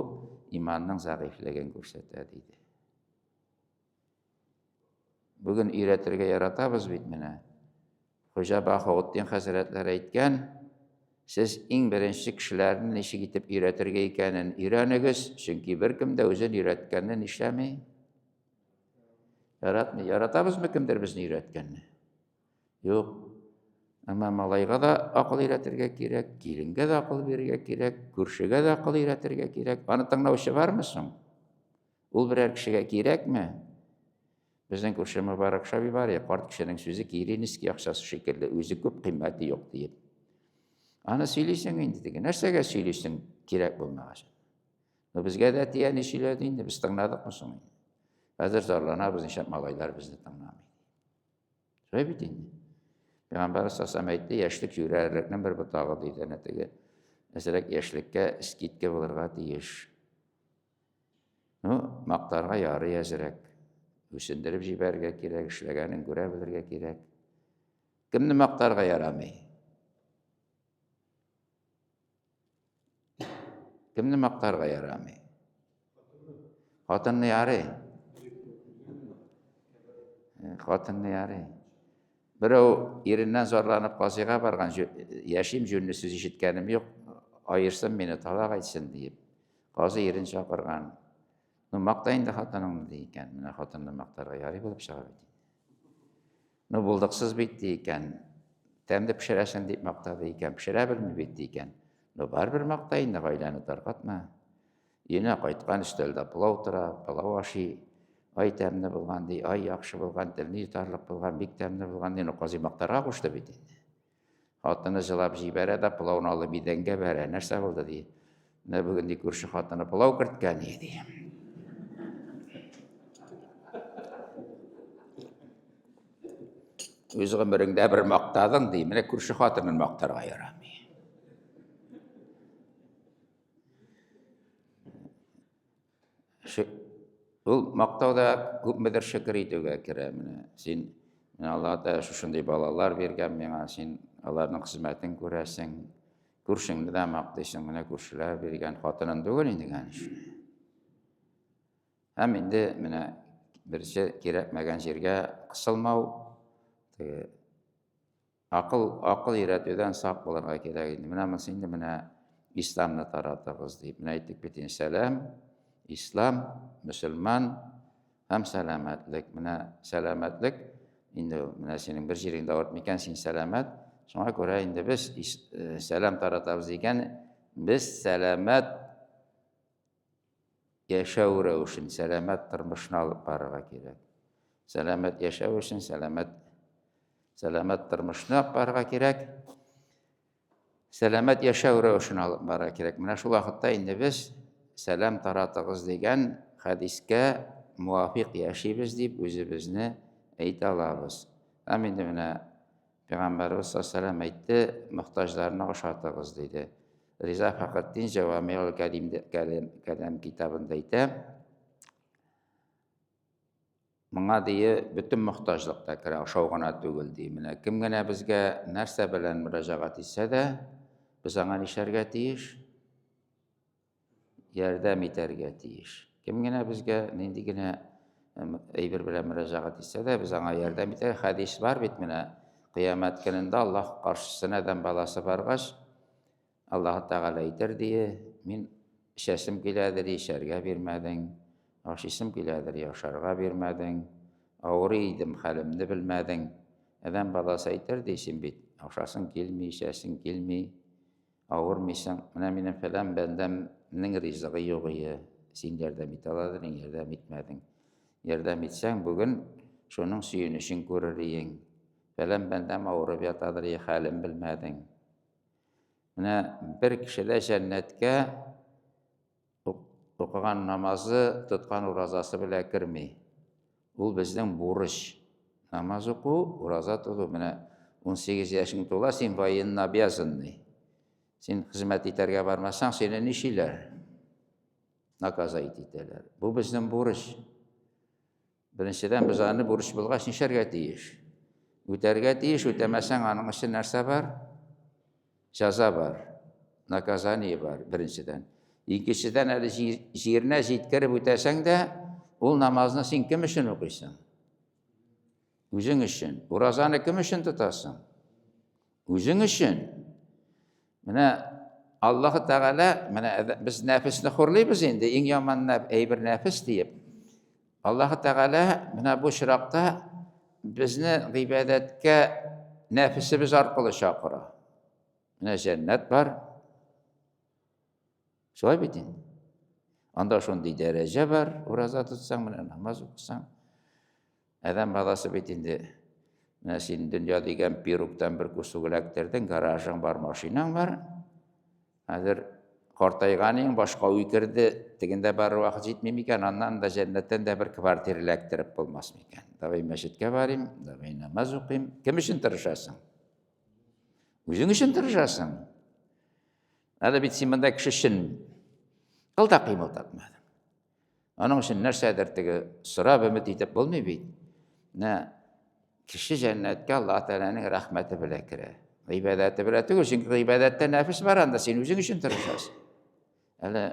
иманның зәгыйфьлеген күрсәтә диде. Бүген өйрәтергә яратабыз бит менә. Хуҗа Баһаутдин хәзрәтләре әйткән, сез иң беренче кешеләрне ничек итеп өйрәтергә икәнен өйрәнегез, чөнки беркем дә үзен өйрәткәнне нишләми? Яратмый. Яратабызмы кемдер безне өйрәткәнне? Юк. Әмма малайга да акыл өйрәтергә кирәк, киленгә дә акыл бирергә кирәк, күршегә дә акыл өйрәтергә кирәк. Аны тыңлаучы бармы соң? Ул берәр кешегә кирәкме? Безнең күрше Мөбарәк Шаби бар я, карт кешенең сүзе Киринский акчасы шикелле, үзе күп, кыйммәте юк диеп. Аны сөйлисең инде теге. Нәрсәгә сөйлисең, кирәк булмагач? Ну, безгә дә әти-әни сөйләде инде, без тыңладыкмы соң инде? Хәзер зарланабыз, нишләп малайлар безне тыңламый. Шулай бит инде. Пәйгамбәр сасам әйтте, яшьлек юрәрлекнең бер ботагы диде, әнә теге. Әзрәк яшьлеккә скидка булырга тиеш. Ну, мактарга ярый әзрәк. Үсендереп җибәрергә кирәк, эшләгәнен күрә белергә кирәк. Кемне мактарга ярамый? Кемне мактарга ярамый? Хатынны ярый. Хатынны ярый. Берәү иреннән зарланып казыйга барган, яшим җүнле сүз ишеткәнем юк, аерсын мине, талак әйтсен диеп. Казый ирен чакырган. Ну, макта инде хатыныңны ди икән. Менә хатынны мактарга ярый булып чыга бит. Ну, булдыксыз бит ди икән. Тәмле пешерәсең дип мактады икән. Пешерә белми бит ди икән. Ну, барыбер макта инде, гаиләне таркатма. Өенә кайткан өстәлдә пылау тора, пылау ашый. Ай тәмле булган ди, ай яхшы булган, телне йотарлык булган, бик тәмле булган ди. Ну, казый мактарга кушты бит инде. Хатыны җылап җибәрә дә пылауны алып идәнгә бәрә. Нәрсә булды ди. Менә бүген ди күрше хатыны пылау керткән иде. Үз гомереңдә бер мактадың ди, менә күрше хатынын мактарга ярамый. Ул мактау да күпмедер шөкер итүгә керә менә. Син менә Аллаһ Тәгалә шушындый балалар биргән миңа, син аларның хезмәтен күрәсең, күршеңне дә мактыйсың, менә күршеләр биргән хатынын түгел инде, конечно. Һәм инде менә берсе кирәкмәгән җиргә кысылмау, теге акыл, акыл өйрәтүдән сак булырга кирәк инде. Менә монысы инде менә исламны таратыгыз дип. Менә әйттек бит инде сәлам, ислам, мөселман һәм сәламәтлек. Менә сәламәтлек инде менә синең бер җирең дә авыртмый икән, син сәламәт. Шуңа күрә инде без э, сәлам таратабыз икән, без сәламәт яшәү рәвешен, сәламәт тормышны алып барырга кирәк. Сәламәт яшәү өчен сәламәт сәламәт тормышны алып барырга кирәк. Сәламәт яшәү рәвешен алып барырга кирәк. Менә шул вакытта инде без сәлам таратыгыз дигән хәдискә муафик яшибез дип үзебезне әйтә алабыз. Һәм инде менә Пәйгамбәребез саллаллаһу әйтте, мохтаҗларны ашатыгыз диде. Риза Фәхретдин Җәвамигъул Кәлим Кәлам китабында әйтә, моңа дие бөтен мохтаҗлык та керә, ашау гына түгел ди. Менә кем генә безгә нәрсә белән мөрәҗәгать итсә дә, без аңа нишләргә тиеш? Ярдәм итәргә тиеш. Кем генә безгә нинди генә әйбер белән мөрәҗәгать итсә дә, без аңа ярдәм итәргә. Хәдис бар бит менә, кыямәт көнендә Аллаһ каршысына адәм баласы баргач, Аллаһ Тәгалә әйтер дие, мин эчәсем киләдер, эчәргә бирмәдең, ашыйсым киләдер, ашарга бирмәдең, авырый идем, хәлемне белмәдең. Адәм баласы әйтер ди, син бит ашасың килми, эчәсең килми, Авырмыйсың, менә минем фәлән бәндәмнең ризыгы юк ие, син ярдәм итә аладың, ярдәм итмәдең. Ярдәм итсәң, бүген шуның сөенечен күрер иең. Фәлән бәндәм авырып ятадыр ие, хәлен белмәдең. Менә бер кеше дә җәннәткә Укыган намазы, тоткан уразасы белән керми. Ул безнең бурыч. Намаз уку, ураза тоту. Менә 18 яшең тула, син военно обязанный. Син хезмәт итәргә бармасаң, сине нишиләр? Наказать итәләр. Бу безнең бурыч. Беренчедән, без аны бурыч булгач нишләргә тиеш? Үтәргә тиеш, үтәмәсәң, аның өчен нәрсә бар? Җәза бар, наказание бар, беренчедән. Икенчедән, әле җиренә җиткереп үтәсәң дә, ул намазны син кем өчен укыйсың? Үзең өчен. Уразаны кем өчен тотасың? Үзең өчен. Менә Аллаһ Тәгалә, менә без нәфесне хурлыйбыз инде, иң яман әйбер нәфес диеп. Аллаһ Тәгалә менә бу очракта безне гыйбадәткә нәфесебез аркылы чакыра. Менә җәннәт бар. Шулай бит инде. Анда шундый дәрәҗә бар, ураза тотсаң, менә намаз укысаң. Адәм баласы бит инде, менә син дөнья дигән пируктан бер кусок эләктердең, гаражың бар, машинаң бар. Хәзер картайганың башка уй керде, тегендә барыр вакыт җитми микән, аннан да җәннәттән дә бер квартира эләктереп булмас микән? Давай мәчеткә барыйм, давай намаз укыйм. Кем өчен тырышасың? Үзең өчен тырышасың. Әле бит син монда кеше өчен кыл да кыймылдатмадың. Аның өчен нәрсәдер теге сорап өмет итеп булмый бит. Менә кеше җәннәткә Аллаһ Тәгаләнең рәхмәте белән керә. Гыйбадәте белән түгел, чөнки гыйбадәттә нәфес бар анда, син үзең өчен тырышасың. Әле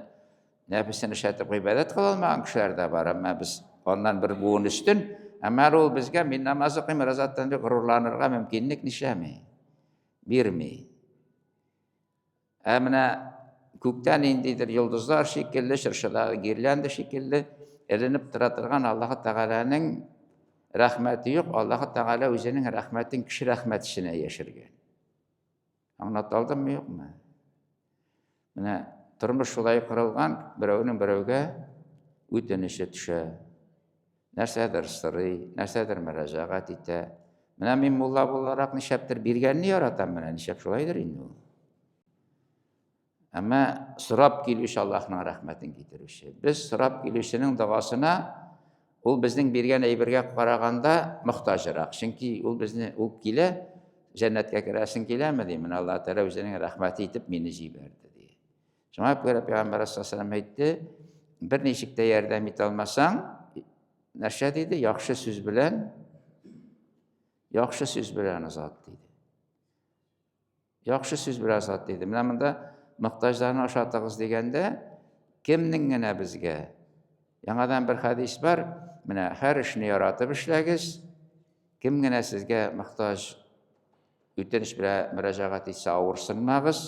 нәфесен эшләтеп гыйбадәт кыла алмаган кешеләр дә бар, әмма без аннан бер буын өстен, әмма ул безгә мин намаз укыйм, разаттан дип горурланырга мөмкинлек нишләми? Бирми. Ә менә күктә ниндидер йолдызлар шикелле, чыршыдагы гирлянда шикелле эленеп тора торган Аллаһы Тәгаләнең рәхмәте юк. Аллаһы Тәгалә үзенең рәхмәтен кеше рәхмәт эченә яшергән. Аңлата алдыммы, юкмы? Менә тормыш шулай корылган, берәүнең берәүгә үтенече төшә. Нәрсәдер сорый, нәрсәдер мөрәҗәгать итә. Менә мин мулла буларак нишләптер биргәнне яратам, менә нишләп шулайдыр инде ул. Әмма сорап килүче Аллаһның рәхмәтен китерүче. Без сорап килүченең догасына ул безнең биргән әйбергә караганда мохтаҗрак. Чөнки ул безне ул килә, җәннәткә керәсең киләме ди. Менә Аллаһ Тәгалә үзенең рәхмәте итеп мине җибәрде ди. Шуңа күрә Пәйгамбәр саллаллаһу әйтте, берничек тә ярдәм итә алмасаң, нәрсә диде? Яхшы сүз белән, яхшы сүз белән озат диде. Яхшы сүз белән озат диде. Менә монда мохтаҗларны ашатыгыз дигәндә, кемнең генә безгә? Яңадан бер хәдис бар, менә һәр эшне яратып эшләгез, кем генә сезгә мохтаҗ үтенеч белән мөрәҗәгать итсә, авырсынмагыз.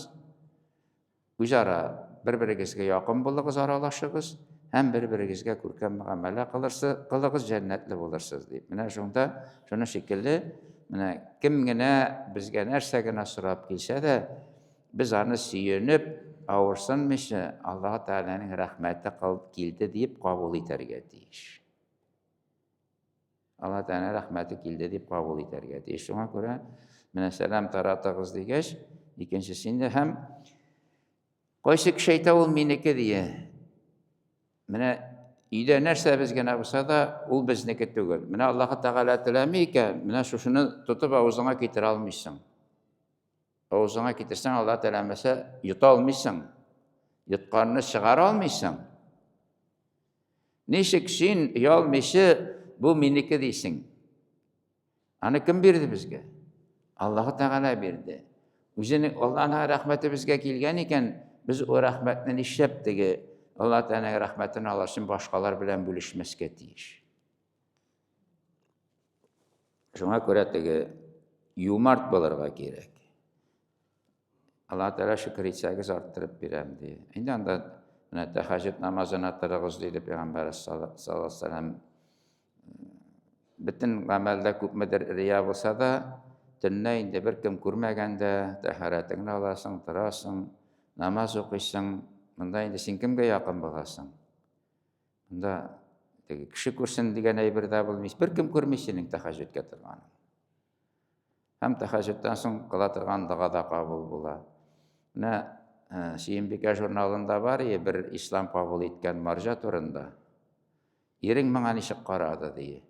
Үзара бер-берегезгә якын булыгыз, аралашыгыз һәм бер-берегезгә күркәм мөгамәлә кылыгыз, җәннәтле булырсыз дип. Менә шунда, шуны шикелле, менә кем генә безгә нәрсә генә сорап килсә дә, без аны сөенеп, авырсынмыйча, Аллаһ Тәгаләнең рәхмәте кылып килде дип кабул итәргә тиеш. Алла Тәгалә рәхмәте килде дип кабул итәргә тиеш. Шуңа күрә менә сәлам таратыгыз дигәч, икенчесе инде һәм кайсы кеше әйтә ул минеке дия. Менә өйдә нәрсәбез генә булса да, ул безнеке түгел. Менә Аллаһ Тәгалә теләми икән, менә шушыны тотып авызыңа китерә алмыйсың. Авызыңа китерсәң, Алла теләмәсә, йота алмыйсың. Йотканны чыгара алмыйсың. Ничек син оялмыйча бу минеке дисең? Аны кем бирде безгә? Аллаһ Тәгалә бирде. Үзенең Аллаһның рәхмәте безгә килгән икән, без ул рәхмәтне нишләп теге Аллаһ Тәгаләнең рәхмәтен алыр өчен башкалар белән бүлешмәскә тиеш? Шуңа күрә теге юмарт булырга кирәк. Алла Тәгалә шөкер итсәгез арттырып бирәм ди. Инде анда менә тәһәҗҗүд намазына торыгыз диде пәйгамбәр саллаллаһу алейһи вәсәлләм. Бөтен гамәлдә күпмедер рия булса да, төнлә инде беркем күрмәгәндә тәһарәтеңне аласың, торасың, намаз укыйсың. Монда инде син кемгә якын буласың? Монда теге кеше күрсен дигән әйбер дә булмый. Беркем күрми синең тәһәҗҗүдкә торганын. Һәм тәһәҗҗүдтән соң кыла торган дога да кабул була. Менә э, Сөембикә журналында бар ие бер ислам кабул иткән марҗа турында. Ирең моңа ничек карады ди.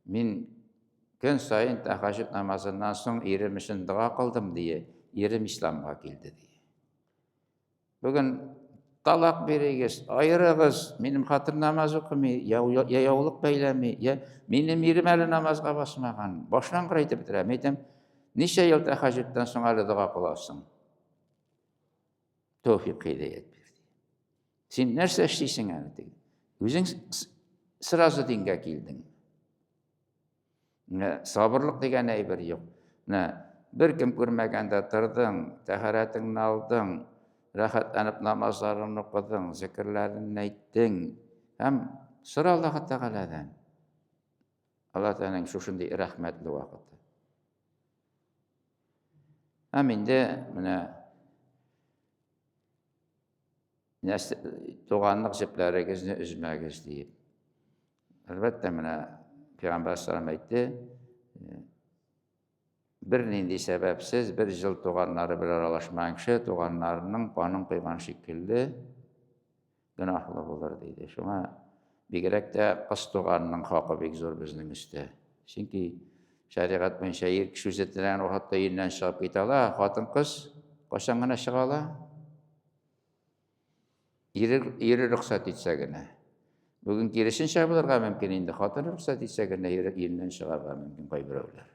Мин көн саен тәһәҗҗүд намазыннан соң ирем өчен дога кылдым ди. Ирем исламга килде ди. Бүген талак бирегез, аерыгыз, минем хатын намаз укымый, я, я яулык бәйләми, я минем ирем әле намазга басмаган, башынан кырайтып бетерә. Мин әйтәм, ничә ел тәһәҗҗүдтән соң әле дога кыласың? Тәүфик һидәят бирде. Син нәрсә эшлисең әле дип. Үзең сразу дингә килдең. Менә сабырлык дигән әйбер юк. Менә беркем күрмәгәндә тордың, тәһарәтеңне алдың, рәхәтләнеп намазларын укыдың, зикерләрен әйттең һәм сора Аллаһ Тәгаләдән. Аллаһ Тәгаләнең шушындый рәхмәтле вакыты. Һәм инде менә Туганлык җепләрегезне өзмәгез диеп. Әлбәттә, менә Пәйгамбәр саллаллаху әйтте, бернинди сәбәпсез бер җыл туганнары белән аралашмаган кеше туганнарының канын койган шикелле гөнаһлы булыр диде. Шуңа бигрәк тә кыз туганның хакы бик зур безнең өстә. Чөнки шәригать буенча ир кеше үзе теләгән вакытта өеннән чыгып китә ала, хатын-кыз кайчан гына чыга ала? Ире, ире рөхсәт итсә генә. Бүген киресенчә булырга мөмкин инде, хатын рөхсәт итсә генә ире өеннән чыгарга мөмкин кайберәүләр.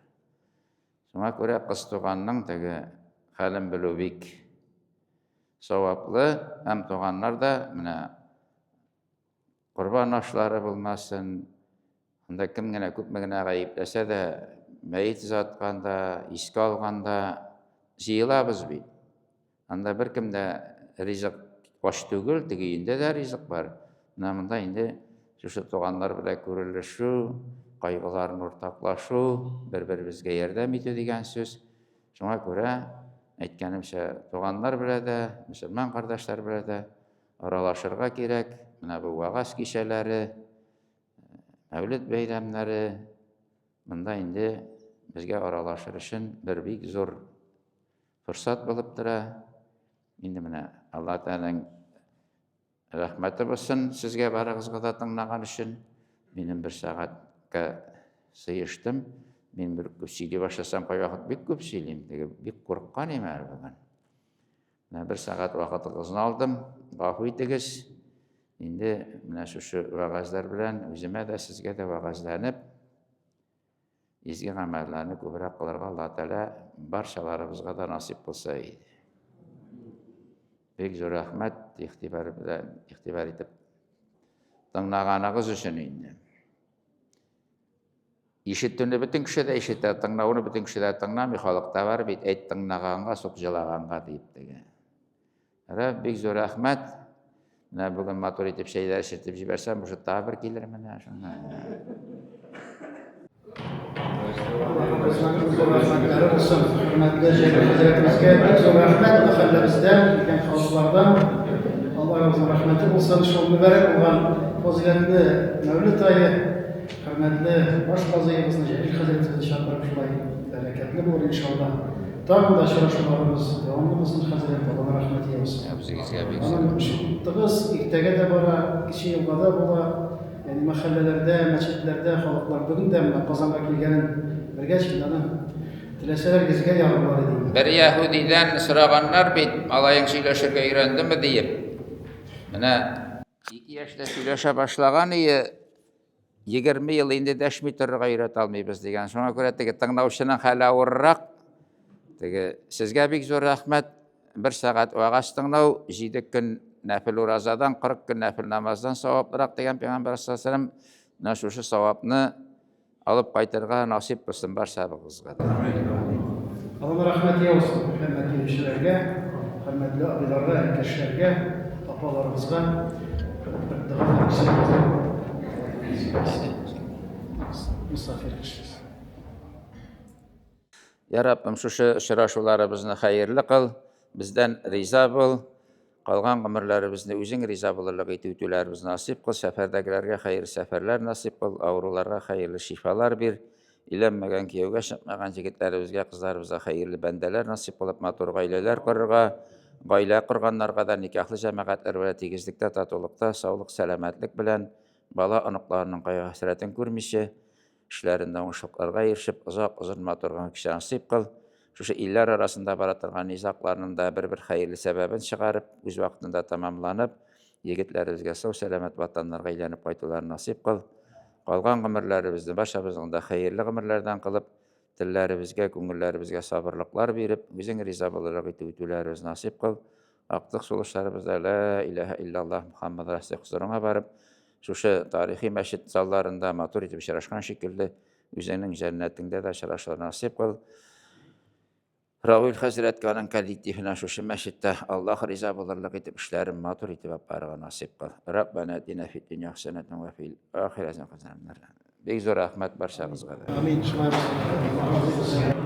Шуңа күрә кыз туганның теге хәлен белү бик саваплы һәм туганнар да менә корбан ашлары булмасын, анда кем генә күпме генә гаепләсә дә, мәет озатканда, искә алганда җыелабыз бит. Анда беркем дә ризык ач түгел, теге өендә дә ризык бар. Менә монда инде шушы туганнар белән күрелешү, кайгыларын уртаклашу, бер-беребезгә ярдәм итү дигән сүз. Шуңа күрә, әйткәнемчә, туганнар белән дә, мөселман кардәшләр белән дә аралашырга кирәк. Менә бу вагаз кичәләре, Мәүлид бәйрәмнәре, монда инде безгә аралашыр өчен бер бик зур форсат булып тора. Инде менә Алла Тәгаләнең рәхмәте булсын сезгә барыгызга да тыңлаган өчен. Минем бер сәгатькә сыештым. Мин бер күп сөйли башласам, кайвакыт бик күп сөйлим. Теге бик курыккан идем әле бүген. Менә бер сәгать вакытыгызны алдым. Гафу итегез. Инде менә шушы вәгазьләр белән үземә дә, сезгә дә вәгазьләнеп, изге гамәлләрне күбрәк кылырга Алла Тәгалә барчаларыбызга да насыйп кылса иде. Бик зур рәхмәт игътибар белән игътибар итеп тыңлаганыгыз өчен инде. Ишетүне бөтен кеше дә ишетә, тыңлауны бөтен кеше дә тыңламый, халыкта бар бит, әйт тыңлаганга, сук җылаганга дип теге. Рәб, бик зур рәхмәт. Менә бүген матур итеп чәйләр эчертеп җибәрсәм, уже тагы бер килер менә шунда. Зур рәхмәтләре булсын. Хөрмәтле Җәлил хәзрәтебезгә бик зур рәхмәт мәхәлләбездән, килгән халыклардан. Аллаһыбызның рәхмәте булсын. Шул мөбарәк булган фазыйләтле Мәүлид ае хөрмәтле баш казыебызны Җәлил хәзрәтебезне чакырып шулай бәрәкәтле булыр иншалла. Тагын да очрашуларыбыз дәвамлы булсын, хәзрәт, Алланың рәхмәте яусын. Үзегезгә бик зур. Аның тыгыз иртәгә дә бара, кече елга да була. Ягъни мәхәлләләрдә, мәчетләрдә халыклар бүген дә менә Казанга килгәнен белгәч, инде аны теләсәләр йөзгә ягарлар иде инде. Бер яһүдидән сораганнар бит, малаең сөйләшергә өйрәндеме диеп. Менә 2 яшьтә сөйләшә башлаган ие, 20 ел инде дәшми торырга өйрәтә алмыйбыз дигән. Шуңа күрә теге тыңлаучының хәле авыррак. Теге сезгә бик зур рәхмәт. Бер сәгать вәгазь тыңлау, 7 көн нәфил уразадан, 40 көн нәфил намаздан саваплырак дигән пәйгамбәр саллаллаһу алейһи вәсәлләм. Менә шушы савапны алып кайтырга насыйп булсын барчабызга да. Аллаһның рәхмәте яусын һәммә килүчеләргә, хөрмәтле абыйларга, энекәшләргә, апаларыбызга. Бер дога Мосафир кешесе. Я Раббым, шушы очрашуларыбызны хәерле кыл, бездән риза бул. Калган гомерләребезне үзең риза булырлык итеп үтүләребезне насыйп кыл, сәфәрдәгеләргә хәерле сәфәрләр насыйп кыл, авыруларга хәерле шифалар бир. Өйләнмәгән, кияүгә чыкмаган җегетләребезгә, кызларыбызга хәерле бәндәләр насыйп кылып, матур гаиләләр корырга, гаилә корганнарга да никахлы җәмәгатьләр белән тигезлектә, татулыкта, саулык, сәламәтлек белән, бала оныкларының кайгы-хәсрәтен күрмичә, эшләрендә уңышлыкларга ирешеп, озак, озын матур гомер кичерә насыйп кыл. Шушы илләр арасында бара торган низагларның да бер-бер хәерле сәбәбен чыгарып, үз вакытында тәмамланып, егетләребезгә сау-сәламәт ватаннарга әйләнеп кайтуларын насыйп кыл. Калган гомерләребезне барчабызның да хәерле гомерләрдән кылып, телләребезгә, күңелләребезгә сабырлыклар биреп, үзең риза булырлык итеп үтүләребез насыйп кыл. Актык сулышларыбызда лә иләһә иллаллаһ Мухаммад Расул хозурыңа барып, шушы тарихи мәчет залларында матур итеп очрашкан шикелле, үзеңнең җәннәтеңдә дә очрашулар насыйп кыл. Равил хәзрәткә, аның коллективына шушы мәчеттә Аллаһ риза булырлык итеп эшләрен матур итеп алып барырга насыйп кыл. Раббана атина фид дөнья хәсәнәтән ва фил ахирәти хәсәнәтән. Бик зур рәхмәт барчагызга да. Амин. Шулай булсын.